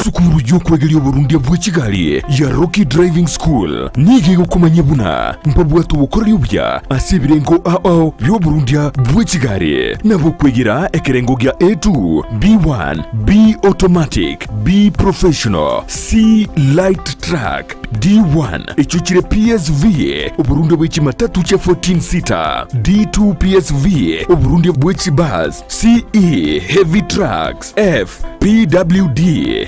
Esukuru y'okwegeria oborundia bwe chigari ya Rocky Driving School nigo egokomanyia buna mbabwate obokoreri obuya ase ebirengo ao ao bi'oborundia bwe chigari, nabo okwegera ekerengo gia A2, B1, B Automatic, B Professional, C Light Truck, D1, echio chire PSV, oborundia bwe chimatatu chia 14 seater, D2 PSV, oborundia bwe chibus, CE, Heavy Trucks, F, PWD,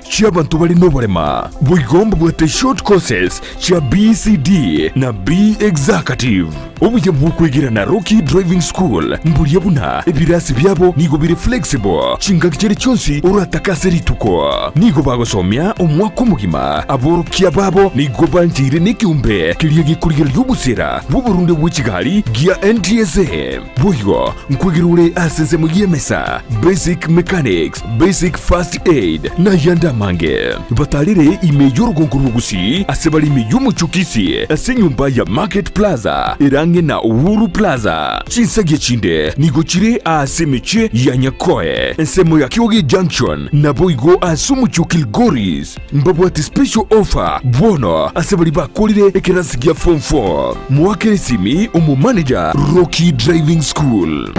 chi'abanto bare noborema. Boigo mbabwate short courses chia BCD na B Executive. Obuya bw'okwegera na Rocky Driving School mboria buna ebirasi biabo nigo bire flexible chingaki chiria chionsi oratake ase rituko. Nigo bagosomia omwaka omogima. Aborokia babo nigo bancheire nekeombe keria gekorigereria obosera bw'oborunde bwe chigari gia NTSA. Boigo nkwegera ore ase ensemo y'emesa, basic mechanics, basic first aid, na ayande amange. Batarere ime y'orogongo rw'Ogusii ase bare ime y'omochie o Kisii ase enyomba ya Market Plaza ere ang'e na Uhuru Plaza. Chinsagia chinde nigo chire ase emechie ya Nyakoe, ensemo ya Kioge Junction, naboigo ase omochie o Kilgoris. Mbabwate special offer bono ase baria bakorire ekerasi gia form 4. Moakere esimi omomanager Rocky Driving School.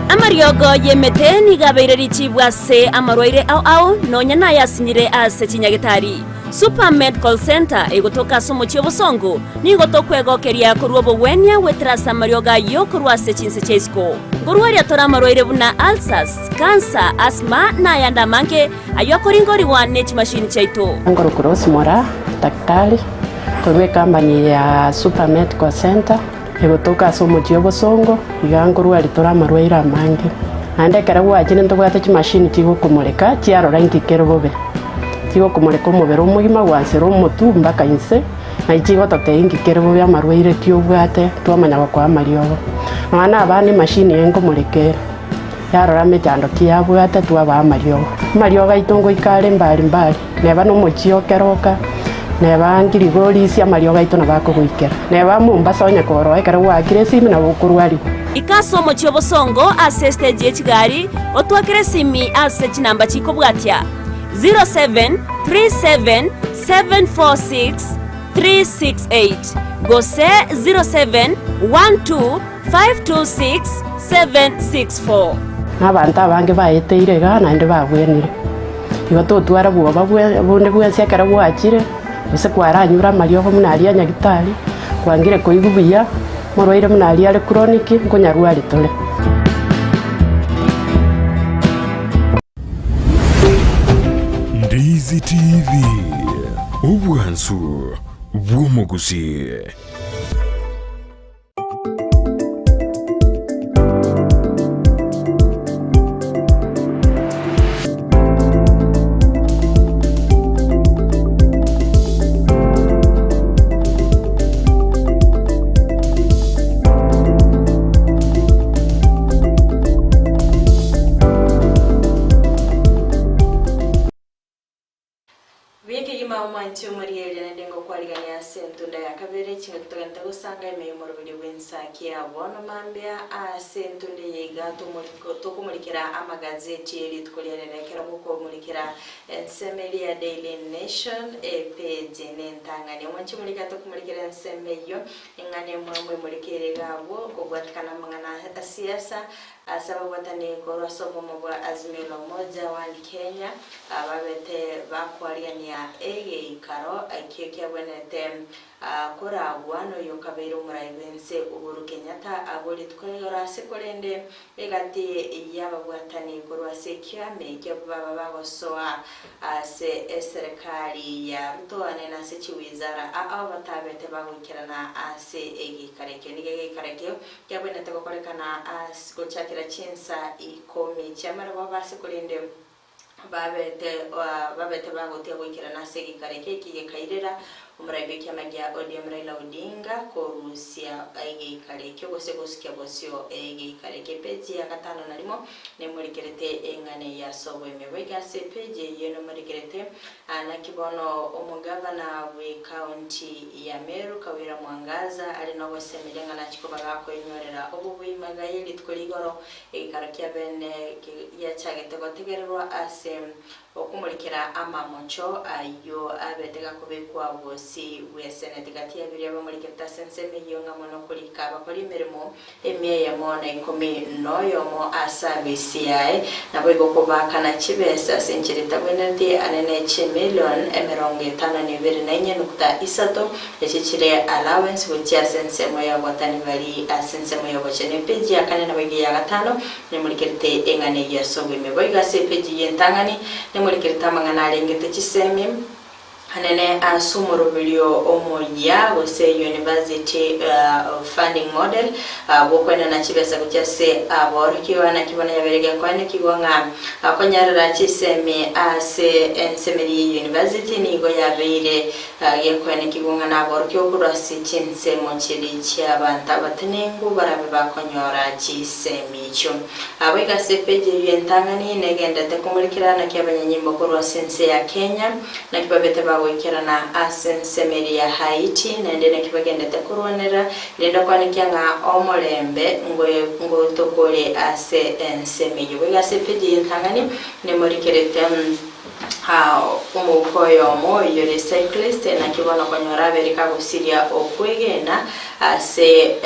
Amariogo y'emete nigo abeire richibu ase amarwaire ao ao, nonya nayasinyire ase chinyagetari. Super Medical Centre egotoka ase omochie o Bosongo, nigo tokwegokeria korwa obogwenia goetera ase amariogo ayio korwa ase chinse chia isiko. Nkorwaria tore amarwaire buna ulcers, cancer, asthma na ayande amange ayio akoringorigwa ne chimashini chiaito. Nkorokwa Rose Moraa, daktari korwa ecompany ya Super Medical Centre egotoka ase omochie o Bosongo, iga nkorwaria tore amarwaire amange. Naende ekero gwachire ntobwate chimashini chigokomoreka chiarora inki kere bobe. Chigokomoreka omobere omogima gwansera omotwe mpaka inse, na chigototebia inki kere bobe amarwaire ki obwate twamanya gokoa amariogo. Nonya na abana emashini eye nkomoreka ere, yarora emechando ki yabwate twabaa amariogo. Amariogo aito ngoika are mbari mbari, neba na omochie o Keroka, neba Nkirigorisia amariogo aito nabo akogoikera. Neba Mombasa onye koroa ekero gwaakire esimi nabo okorwarigwa. Ika ase omochie o Bosongo ase estage ye chigari, otwakere esimi ase chinamba chikobwatia, 0737746368 gose 0712526764. Na abanto abange baeteire igaa naende babwenire. Igo totwara bwoba bonde bwensi ekero gwachire, gose kwaranyure amariogo buna aria a nyagitari, kwangire koigwa buya, morwaire buna aria are chronic, nkonyarwari tore. Ndizi TV, obwansu bw'omogusii. Buya kegima omwanche omorieria naende ngokwarigania ase entunda ya kabere, chingaki togente gosanga ime y'omoroberio bw'ensaki ya bono mambia ase entunda eye iga tokomorikera amagazeti ye rituko ria rero ekero ngokomorikera ensemo eria ya Daily Nation epeji nentang'ani. Omwanche omorieria tokomorikera ensemo eyio Eng'ana emwamu emorikeire iga abwo, kobwatikana amang'ana a siasa ase ababwatani korwa ase obomo bwa Azimio la Umoja One Kenya, babete bakoariania egeikaro ekio kiabwenerete koragwa noyo okabeire omorai bw'ense Uhuru Kenyatta abwo rituko rigoro ase korende Egati y'ababwatani korwa ase ekiama ekio baba bagosoa ase eserekari ya Ruto ane nase chiwizara ao batabete bagoikerana ase egeikaro ekio. Nigo egeikaro ekio kiabwenerete gokorekana ase gochakera chinsa ikomi chi'amarogoba ase korende babete babete bagotia goikerana ase egeikaro ekio, eki gekairera Omorai bw'ekiama gia ODM Raila Odinga korusia egeikaro ekio gose gosukia bosio egeikaro ekio. Epeji ya gatano na rimo nemorikerete eng'ana eye ase oboime. Boigo ase epeji eyio nemorikerete naki bono omogavana bw'ecounty ya Meru Kawira Mwangaza are nogosemeria ng'a nachie koba gakoenyorera obobuima iga ye rituko rigoro egeikaro kia bene giachagete gotegererwa ase Okomorikera amamocho ayio abete gakobekwa bosio bw'eseneti gati ya biria bamorikerete ase ensemo eyio ng'a mono korika abakori emeremo emia eyemo na ikomi noyomo ase abisi yaye, naboigo kobaakana chibesa ase enchera etabwenereti ane ne chimilion emerongo etano na ibere na inye nukta isato, echi chire allowance gochia ase ensemo y'abwatani bari ase ensemo y'obochenu. Epeji ya kane naboigo eya gatano Nemorikerete eng'ana eyio ase oboime. Boigo ase epeji y'entang'ani nemorikerete amang'ana arengete chisemi anene ase omoroberio omoyia gose University Funding Model bw'okoenana chibesa gochia ase aborokigwa. Naki bono yabeire gekoenekigwa ng'a konyarera chisemi ase ensemeri ye university nigo yabeire Gekoenekigwa ng'a naborokigwe korwa ase chinsemo chiria chi'abanto abatenenku barabe bakonyora chisemi echio. Boigo ase epeji eyio entang'ani negenderete komorikera naki abanyanyimbo korwa ase ense ya Kenya naki babete bagoikerana ase ensemo eria ya Haiti naende naki bagenderete korwanera rende okwanekia ng'a omorembe ngotokore ase ensemo eyio. Boigo ase epeji eyio entang'ani nemorikerete. Omouko oyomo oyore cyclist naki bono konyora abere kagosiria okwegena ase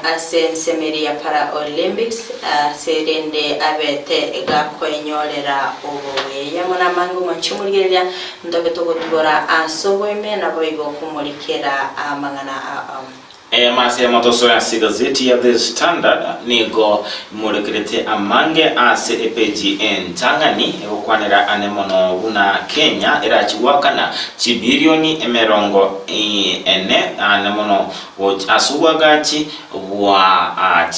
ase ensemo eria ya Paralympics ase rende abete gakoenyorera obobuya. Mono amange omonche omorigereria ntobe togotugora ase oboime naboigo komorikera amang'ana ao. Eyemo ase emotoso ase egazeti ya The Standard nigo imorekerete amange ase epeji entang'ani egokwanera ane mono buna Kenya erachi goakana chibilioni emerongo ene ane mono goch ase obwagachi bwa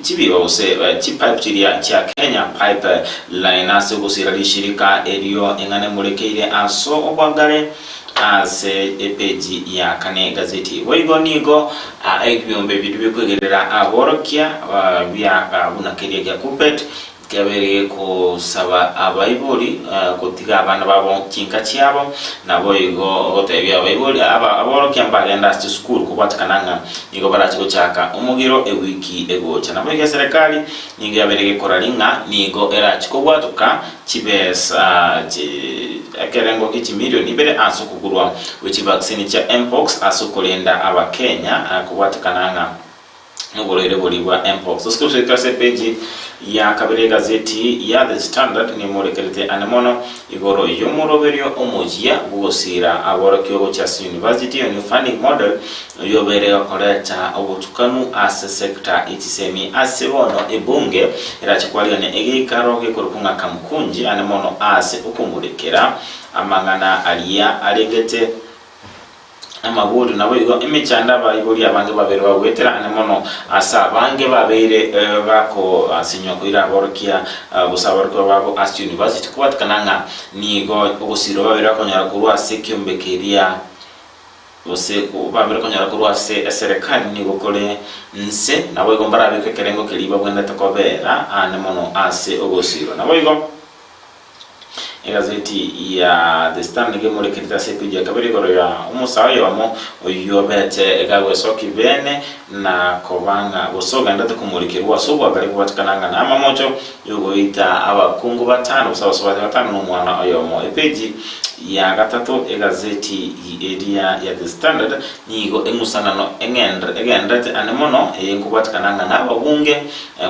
chibiro gose chipipe chiria chia Kenya Pipe Line ase ogosira rishirika erio eng'ana emorekeire ase obwagare Ase epeji ya kane egazeti. Boigo nigo ebiombe biria bikwegerera aborokia bia buna keria gia Kuppet kiabeire gekosaba abaibori gotiga abana babo chinka chiabo, naboigo gotebia abaibori aborokia mbagende ase chisukuru kobwatekana ng'a nigo barache gochaka omogiro ewiki egocha. Naboigo eserekari nigo yabeire gekora ring'a nigo erache kobwatoka chibesa ekerengo gie chimilioni ibere ase okogurwa gwe chivaccine chia Mpox ase okorenda abakenya kobwatekana ng'a noborwaire boria bwa Mpox. Tosuke ase epeji ya kabere egazeti ya The Standard nemorekerete ane mono igoro y'omoroberio omoyia bw'ogosiira aborokigwa gochia ase university, o new funding model, Oyio obeire gokoreta obotukanu ase sector ye chisemi ase bono ebunge erache kwarigania egeikaro gekorokwa ng'a Kamukunji ane mono ase okomorekera amang'ana aria arengete amaborio naboigo emechando abaibori abange babeire bagoetera ane mono ase abange babeire bakosinywa koira aborokia gose aborokigwa babo ase university kobatikana ng'a nigo ogosirwa babeire bakonyora korwa ase ekiombe keria Gose babere konyora korwa ase eserekari nigo kore nse, naboigo mbarabeke ekerengo keria babwenerete kobeera aane mono ase ogosiirwa. Naboigo egazeti ya The Star nigo emorekerete ase epeji ya kabere igoro ya omosae oyomo oyio obete gagwesokia bene na koba ng'a gose ogenderete komorikerwa ase obwagare kobatikana ng'a namamocho yogoita abakungu batano gose abasubati batano na omwana oyomo. Epeji ya gatato egazeti eria ya The Standard nigo eng'usanano egendererete ane mono eye nkobwatikana ng'a nababunge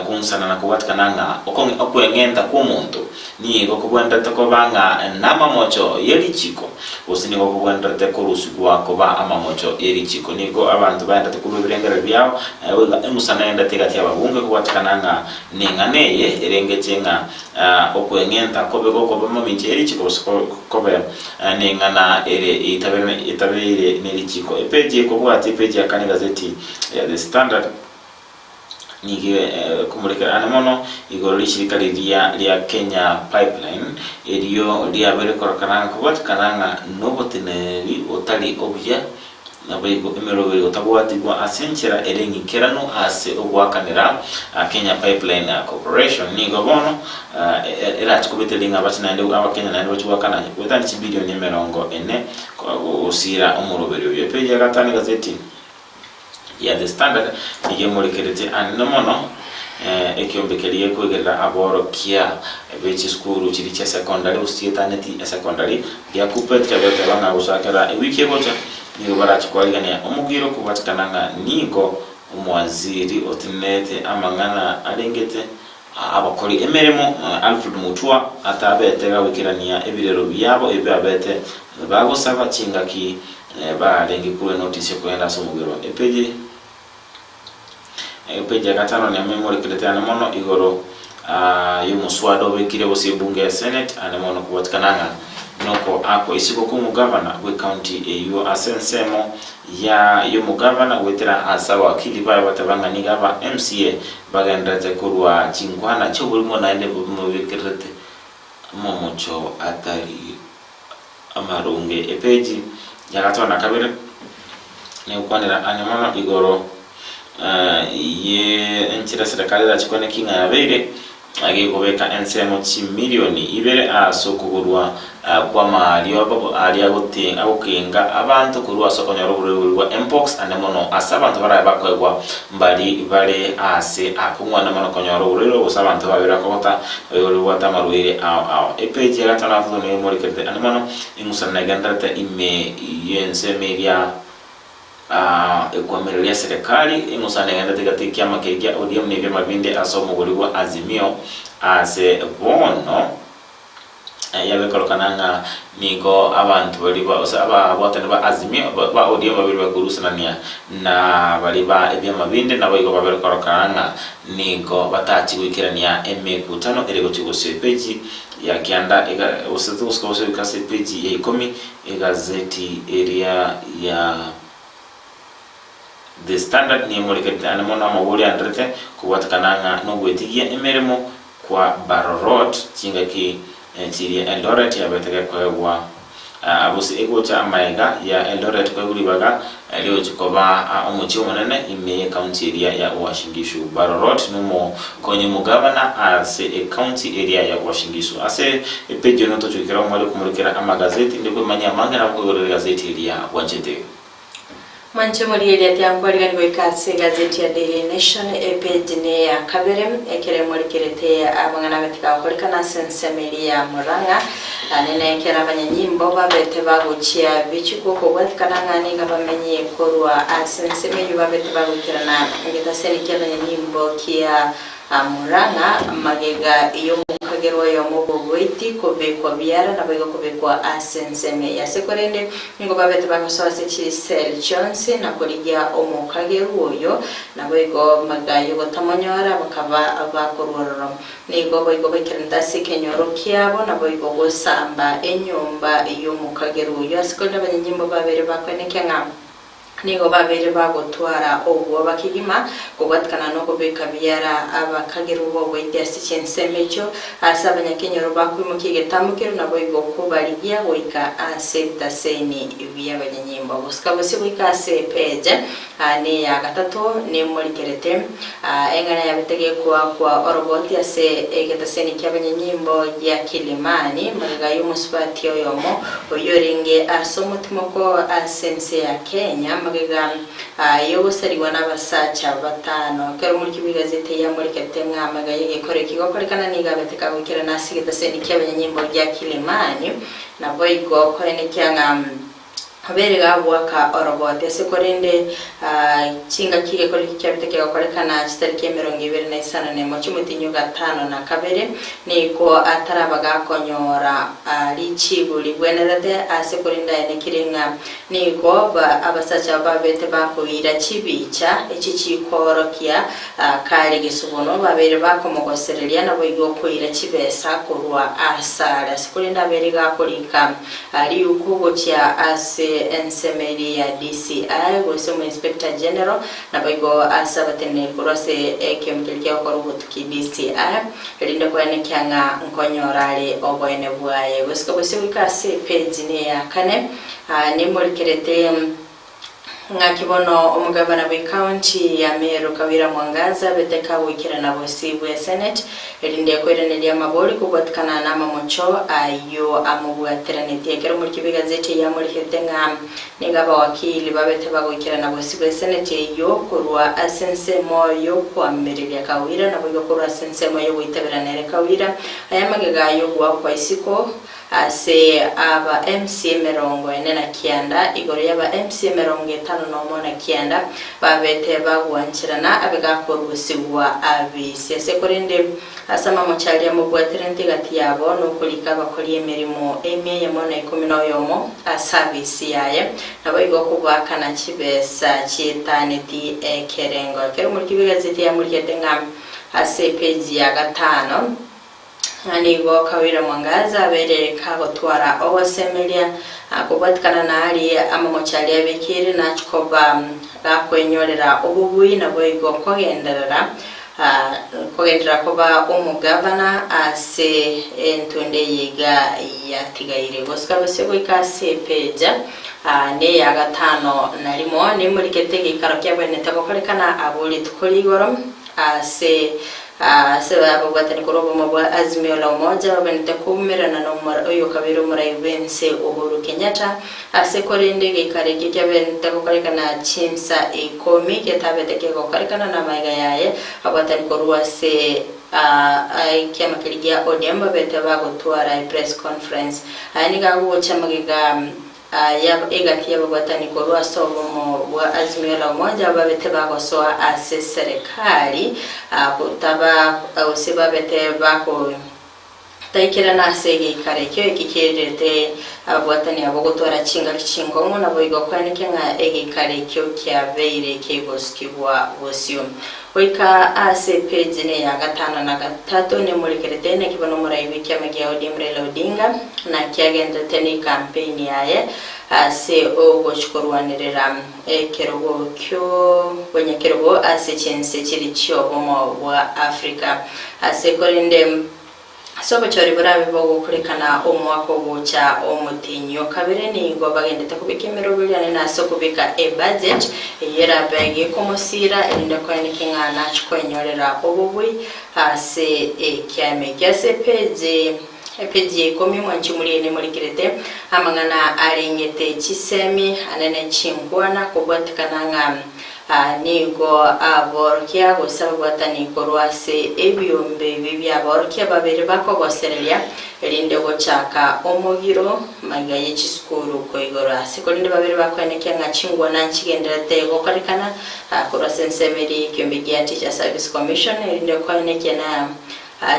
kong'usanana kobwatikana ng'a okweng'enta kw'omonto nigo kobwenerete koba ng'a namamocho ye richiko gose nigo kobwenerete korusigwa koba amamocho ye richiko. Nigo abanto baendete korwa ebirengererio biabo naye boigo eng'usano egendererete egati y'ababunge kobwatikana ng'a Neng'ana eye erengetie ng'a okweng'enta kobe gokoba mamincha ye richiko gose kobe neng'ana ere etabeire ne richiko. Epeji ekobwatia epeji ya kane egazeti ya The Standard. Nigo ekomorekera ane mono igoro rishirika riria ria Kenya Pipeline, erio riabeire korokana ng'a kobwatikana ng'a noboteneneri botari obuya naboigo emeroberi gotabwatigwa ase enchera ere eng'ikeranu ase ogoakanera Kenya Pipeline Corporation nigo bono erache kobetereria ng'a abache naende abakenya naende bache goakana goetania chibilioni 40 gosira omoroberi oyo. Epeji ya gatano egazeti. ya The Standard nigo emorekerete anene mono ekeombe keria gekoigerera aborokia be chisukuru chiria chia secondary gose chietaneti esecondary gia Kuppet kiageteba ng'a gochakera ewiki egocha nigo barache koarigania omogiro kobwatekana ng'a nigo omowaziri otenenete amang'ana arengete abakori emeremo Alfred Mutua atabete gagoikerania ebirero biabo ebio babete bagosaba chingaki Barenge korua enotice okogenda ase omogero. Epeji epeji ya gatano nemo emorekerete ane mono igoro y'omoswada obekire gose ebunge ya senate ane mono kobatikana ng'a noko akwa isiko kw'omogavana bw'ecounty eyio ase ensemo ya y'omogavana goetera ase abawakili baye bateba ng'a nigo aba MCA bagendererete korua chinkwana chi'oborimo naende bobekererete amamocho atari Amaronge epeji ya gatano na kabere negokwanera ang'e mono igoro ye enchera eserekari erache kwane ki ng'a yabeire gekobeka ensemo chimilioni ibere ase okogorwa kw'amariogo aria agokenga abanto korwa ase okonyora oborwaire bwa Mpox ande mono ase abanto barabe bakoegwa mbari bare ase akong'u ande mono konyora oborwaire obo gose abanto babere bakogota Oyo oribwate amarwaire ao ao. Epeji ya gatano na gatato nigo emorekerete ande mono eng'usano negendererete ime y'ensemo eria ekoamereria eserekari. Eng'usano negendererete gati y'ekiama keria kia ODM na ebiama binde ase omogori bwa Azimio ase bono. Yabekorokana ng'a nigo abanto baria ba gose ababwatani ba Azimio ba ODM babere bakorusanania na baria ba ebiama binde naboigo babere korokana ng'a nigo batachi goikerania emekutano ere gochia gose epeji ya kianda ega gose gose gose goika ase epeji ya ikomi egazeti eria ya The Standard niyemorekerete ande mono amabori anderete kobwatekana ng'a nogwetigia emeremo Kwa Barorot, chingaki chiria Eldoret yabete gekoegwa gose egocha amaega ya Eldoret koegwa ribaga riochi koba omochie omonene ime y'ecounty eria ya Uasin Gishu. Barorot nomokonyi omogavana ase ecounty eria ya Uasin Gishu. Ase epeji eno tochokera omware komorikera amagazeti inde kwemanyia amange nabo koigorera egazeti eria bwanchete. Mwanche morigereria tiankwariganigwa goika ase egazeti ya Daily Nation epeji ne ya kabere ekero emorikerete amang'ana abete gagokorekana ase ensemo eria ya Murang'a nene ekero abanyanyimbo babete bagochia bichiko kobwatikana ng'a nigo abamenyi korwa ase ensemo eyio babete bagoikerana egetaseni ki'abanyanyimbo kia Murang'a, magega y'omokagerwa oyomo bw'oboiti kobekwa biara naboigo kobekwa ase ensemo eye. Ase korende, nigo babete bagosoa ase chisel chionsi na korigia omokagerwa oyo, naboigo magega y'ogotamonyora bakaba bakorwa ororo. Nigo boigo baikeranete ase ekenyoro kiabo, naboigo gosamba enyomba y'omokagerwa oyio. Ase korende abanyanyimbo babere bakoenekia ng'a Nigo babeire bagotwara obwoba kegima kobwatikana nokobeka biara abakagerwa b'oboiti ase chinsemo echio, aase abanyakenyoro bakoimokia egetamokero naboigo kobarigia goika ase ebitaseni bi'abanyanyimbo. Gosika bosio goika ase epeje neya gatato nemorikerete eng'ana yabete gekoakwa oroboti ase egetaseni ki'abanyanyimbo gia Kilimani magega y'omosubati oyomo Oyio orenge ase omotimoko ase ense ya Kenya magega y'ogosarigwa n'abasacha batano. Ekero omoriki bw'egazeti eye amorekete ng'a magega y'egekoro eki gokorekana nigo abete kagoikerana ase egetaseni ki'abanyanyimbo gia Kilimani, naboigo koenekia ng'a obeire gagoaka oroboti ase korende chingaki egekoro eki kiabete kegokorekana chitariki 21 chiomotienyi o gatano na kabere, nigo ataraba gakonyora richibu rigwenerete ase korende aenekire ng'a nigo abasacha babete bakoira chibicha echi chikoorokia kare gesubono babeire bakomogosereria naboigo koira chibesa korwa asare ase korende abeire gakorika Riuko gochia ase ase ensemo eria ya DCI gose omo Inspector General naboigo ase abateneneri korwa ase ekiombe keria kiagokora obotuki DCI erinde koenekia ng'a nkonyora are oboene bwaye. Gosika bosio goika ase epeji neya kane nimorikerete Ng'aki bono omogabana bw'ecounty ya Meru Kawira Mwangaza abete kagoikerana bosio bwe Senate erinde koiraneria amabori kobwatikana namamocho ayio amobwateranetie. Ekero omoriki bw'egazeti eyio amorigete ng'a nigo abawakili babete bagoikerana bosio bwe Senate eyio korwa ase ensemo y'okoamereria Kawira naboigo korwa ase ensemo y'ogoitabera nere Kawira aya magega y'ogoakwa isiko Ase aba MC 49 igoro y'aba MC 51 na babete bagwancherana abe gakorusigwa abisi. Ase korende ase amamocho aria mobwaterente egati yabo nokorika abakori emeremo emia eyemo na ikomi na oyomo ase abisi yaye, naboigo kobaakana chibesa chietaneti ekerengo. Ekero omoriki bw'egazeti yamorigete ng'a ase epeji ya gatano, Ng'a nigo Kawira Mwangaza abeire kagotwara ogosemeria kobwatikana naaria amamocho aria abekeire nachia koba gakwenyorera obobui naboigo kogenderera kogenderera koba omogavana ase entunde eye iga yatigaire. Gosuka gose goika ase epeja neya gatano na rimo nemorikete egeikaro kiabwenerete gokorekana abwo rituko rigoro Ase ase ababwatani korwa obomo bwa Azimio la Umoja babenete koumerana na oyokabere omorai bw'ense Uhuru Kenyatta ase korende egeikaro ekio kiabenete gokorekana chinsa ikomi getabete kegokorekana namaiga yaye abwatani korwa ase ekiama keria gia ODM babete bagotwara epress conference. Aya nigo agocha magega Aya egati y'ababwatani korwa ase obomo bwa Azimio la Umoja babete bagosoa ase serikali gotaba gose babete bagotaikerana ase egeikaro ekio eki kierete ababwatani abo gotwara chingaki chinkong'u naboigo koenekia ng'a egeikaro ekio kiabeire kegosukigwa bosio. Goika ase epeji neya gatano na gatato nemorekerete naki bono omorai bw'ekiama gia ODM Raila Odinga naki agenderete nekampeini yaye ase ogochi korwanerera ekerogo ki'obonyakerogo ase chinse chiri chi'obomo bwa Africa ase korende Ase obochori borabe bogokorekana omwaka ogocha omotienyi o kabere nigo bagendete kobeka emeroberio ane na ase okobeka ebudget eyio erabe gekomosiira erinde koeneke ng'a nache koenyorera obobui ase ekiama eke. Ase epeji epeji ya ikomi mwanche moriene morikerete amang'ana arengete chisemi ane ne chinkwana kobwatekana ng'a Aa nigo aborokia gose ababwatani korwa ase ebiombe ebi bi'aborokia babere bakogosereria, erinde gochaka omogiro magega ye chisukuru koigorwa. Ase korende babere bakoenekia ng'a chingwana nchigendererete gokorekana korwa ase ensemo eria y'ekiombe gia Teacher Service Commission, erinde koenekia na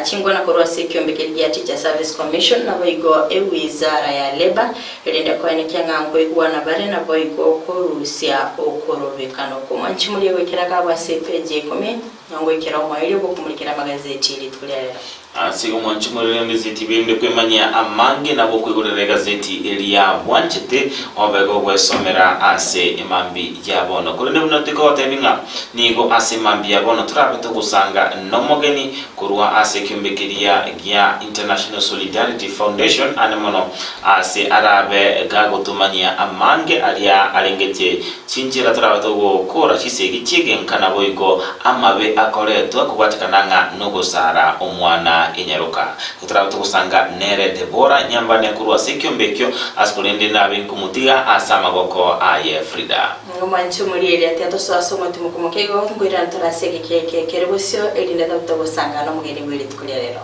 Chingwana korwa ase ekiombe keria gia Teacher Service Commission, naboigo ewizara ya Labour, erinde koenekia ng'a nkoigwana bare naboigo korusia okorobekana okwo. Mwanchi morie goikera gabo ase epeji ya ikomi na ngoikera omoerio bw'okomurikera amagazeti rituko ria rero. Ase igo mwanchi morere emeseti birinde kwemanyia amange nabo okoigorera egazeti eria bwanchete obe gogwesomera ase emambi ya bono. Korende buna tikogotebia ng'a Nigo ase mambia bono torabe togosanga nomogeni korwa ase ekiombe keria gia International Solidarity Foundation ane mono ase arabe gagotomanyia amange aria arengetie chinchera torabe togokora chisegi chi'egenka naboigo amabe akoretwa kobwatekana ng'a nogosara omwana enyaroka. Torabe togosanga nere Debora Nyambane korwa ase ekiombe ekio ase korende nabe nkomotiga ase amagoko aye Frida. Omwanche omorieri ati atosoe ase omotimoku moke igo, nkoirana tore ase egeka eke kere bosio, erinde tobe togosangana nomogeni bwe rituko ria rero.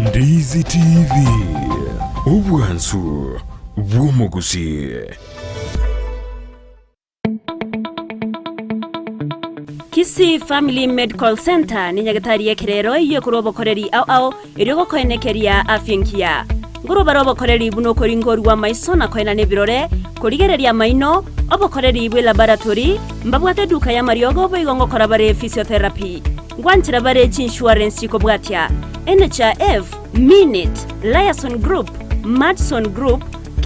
Ndizi TV, obwansu bw'omogusi. Kisii Family Medical Centre nenyagetari y'ekerero eyio ekorwa obokoreri ao ao erio gokoenekeria afya engiya. Nkorwa bare obokoreri buna okoringorwa amaiso na koenana ebirore, korigereria amaino, obokoreri bwe laboratory, mbabwate eduka y'amariogo boigo ngokora bare physiotherapy. Ngwanchera bare chiinsurance chikobwatia, NHIF, Minit, Liason Group, Madison Group,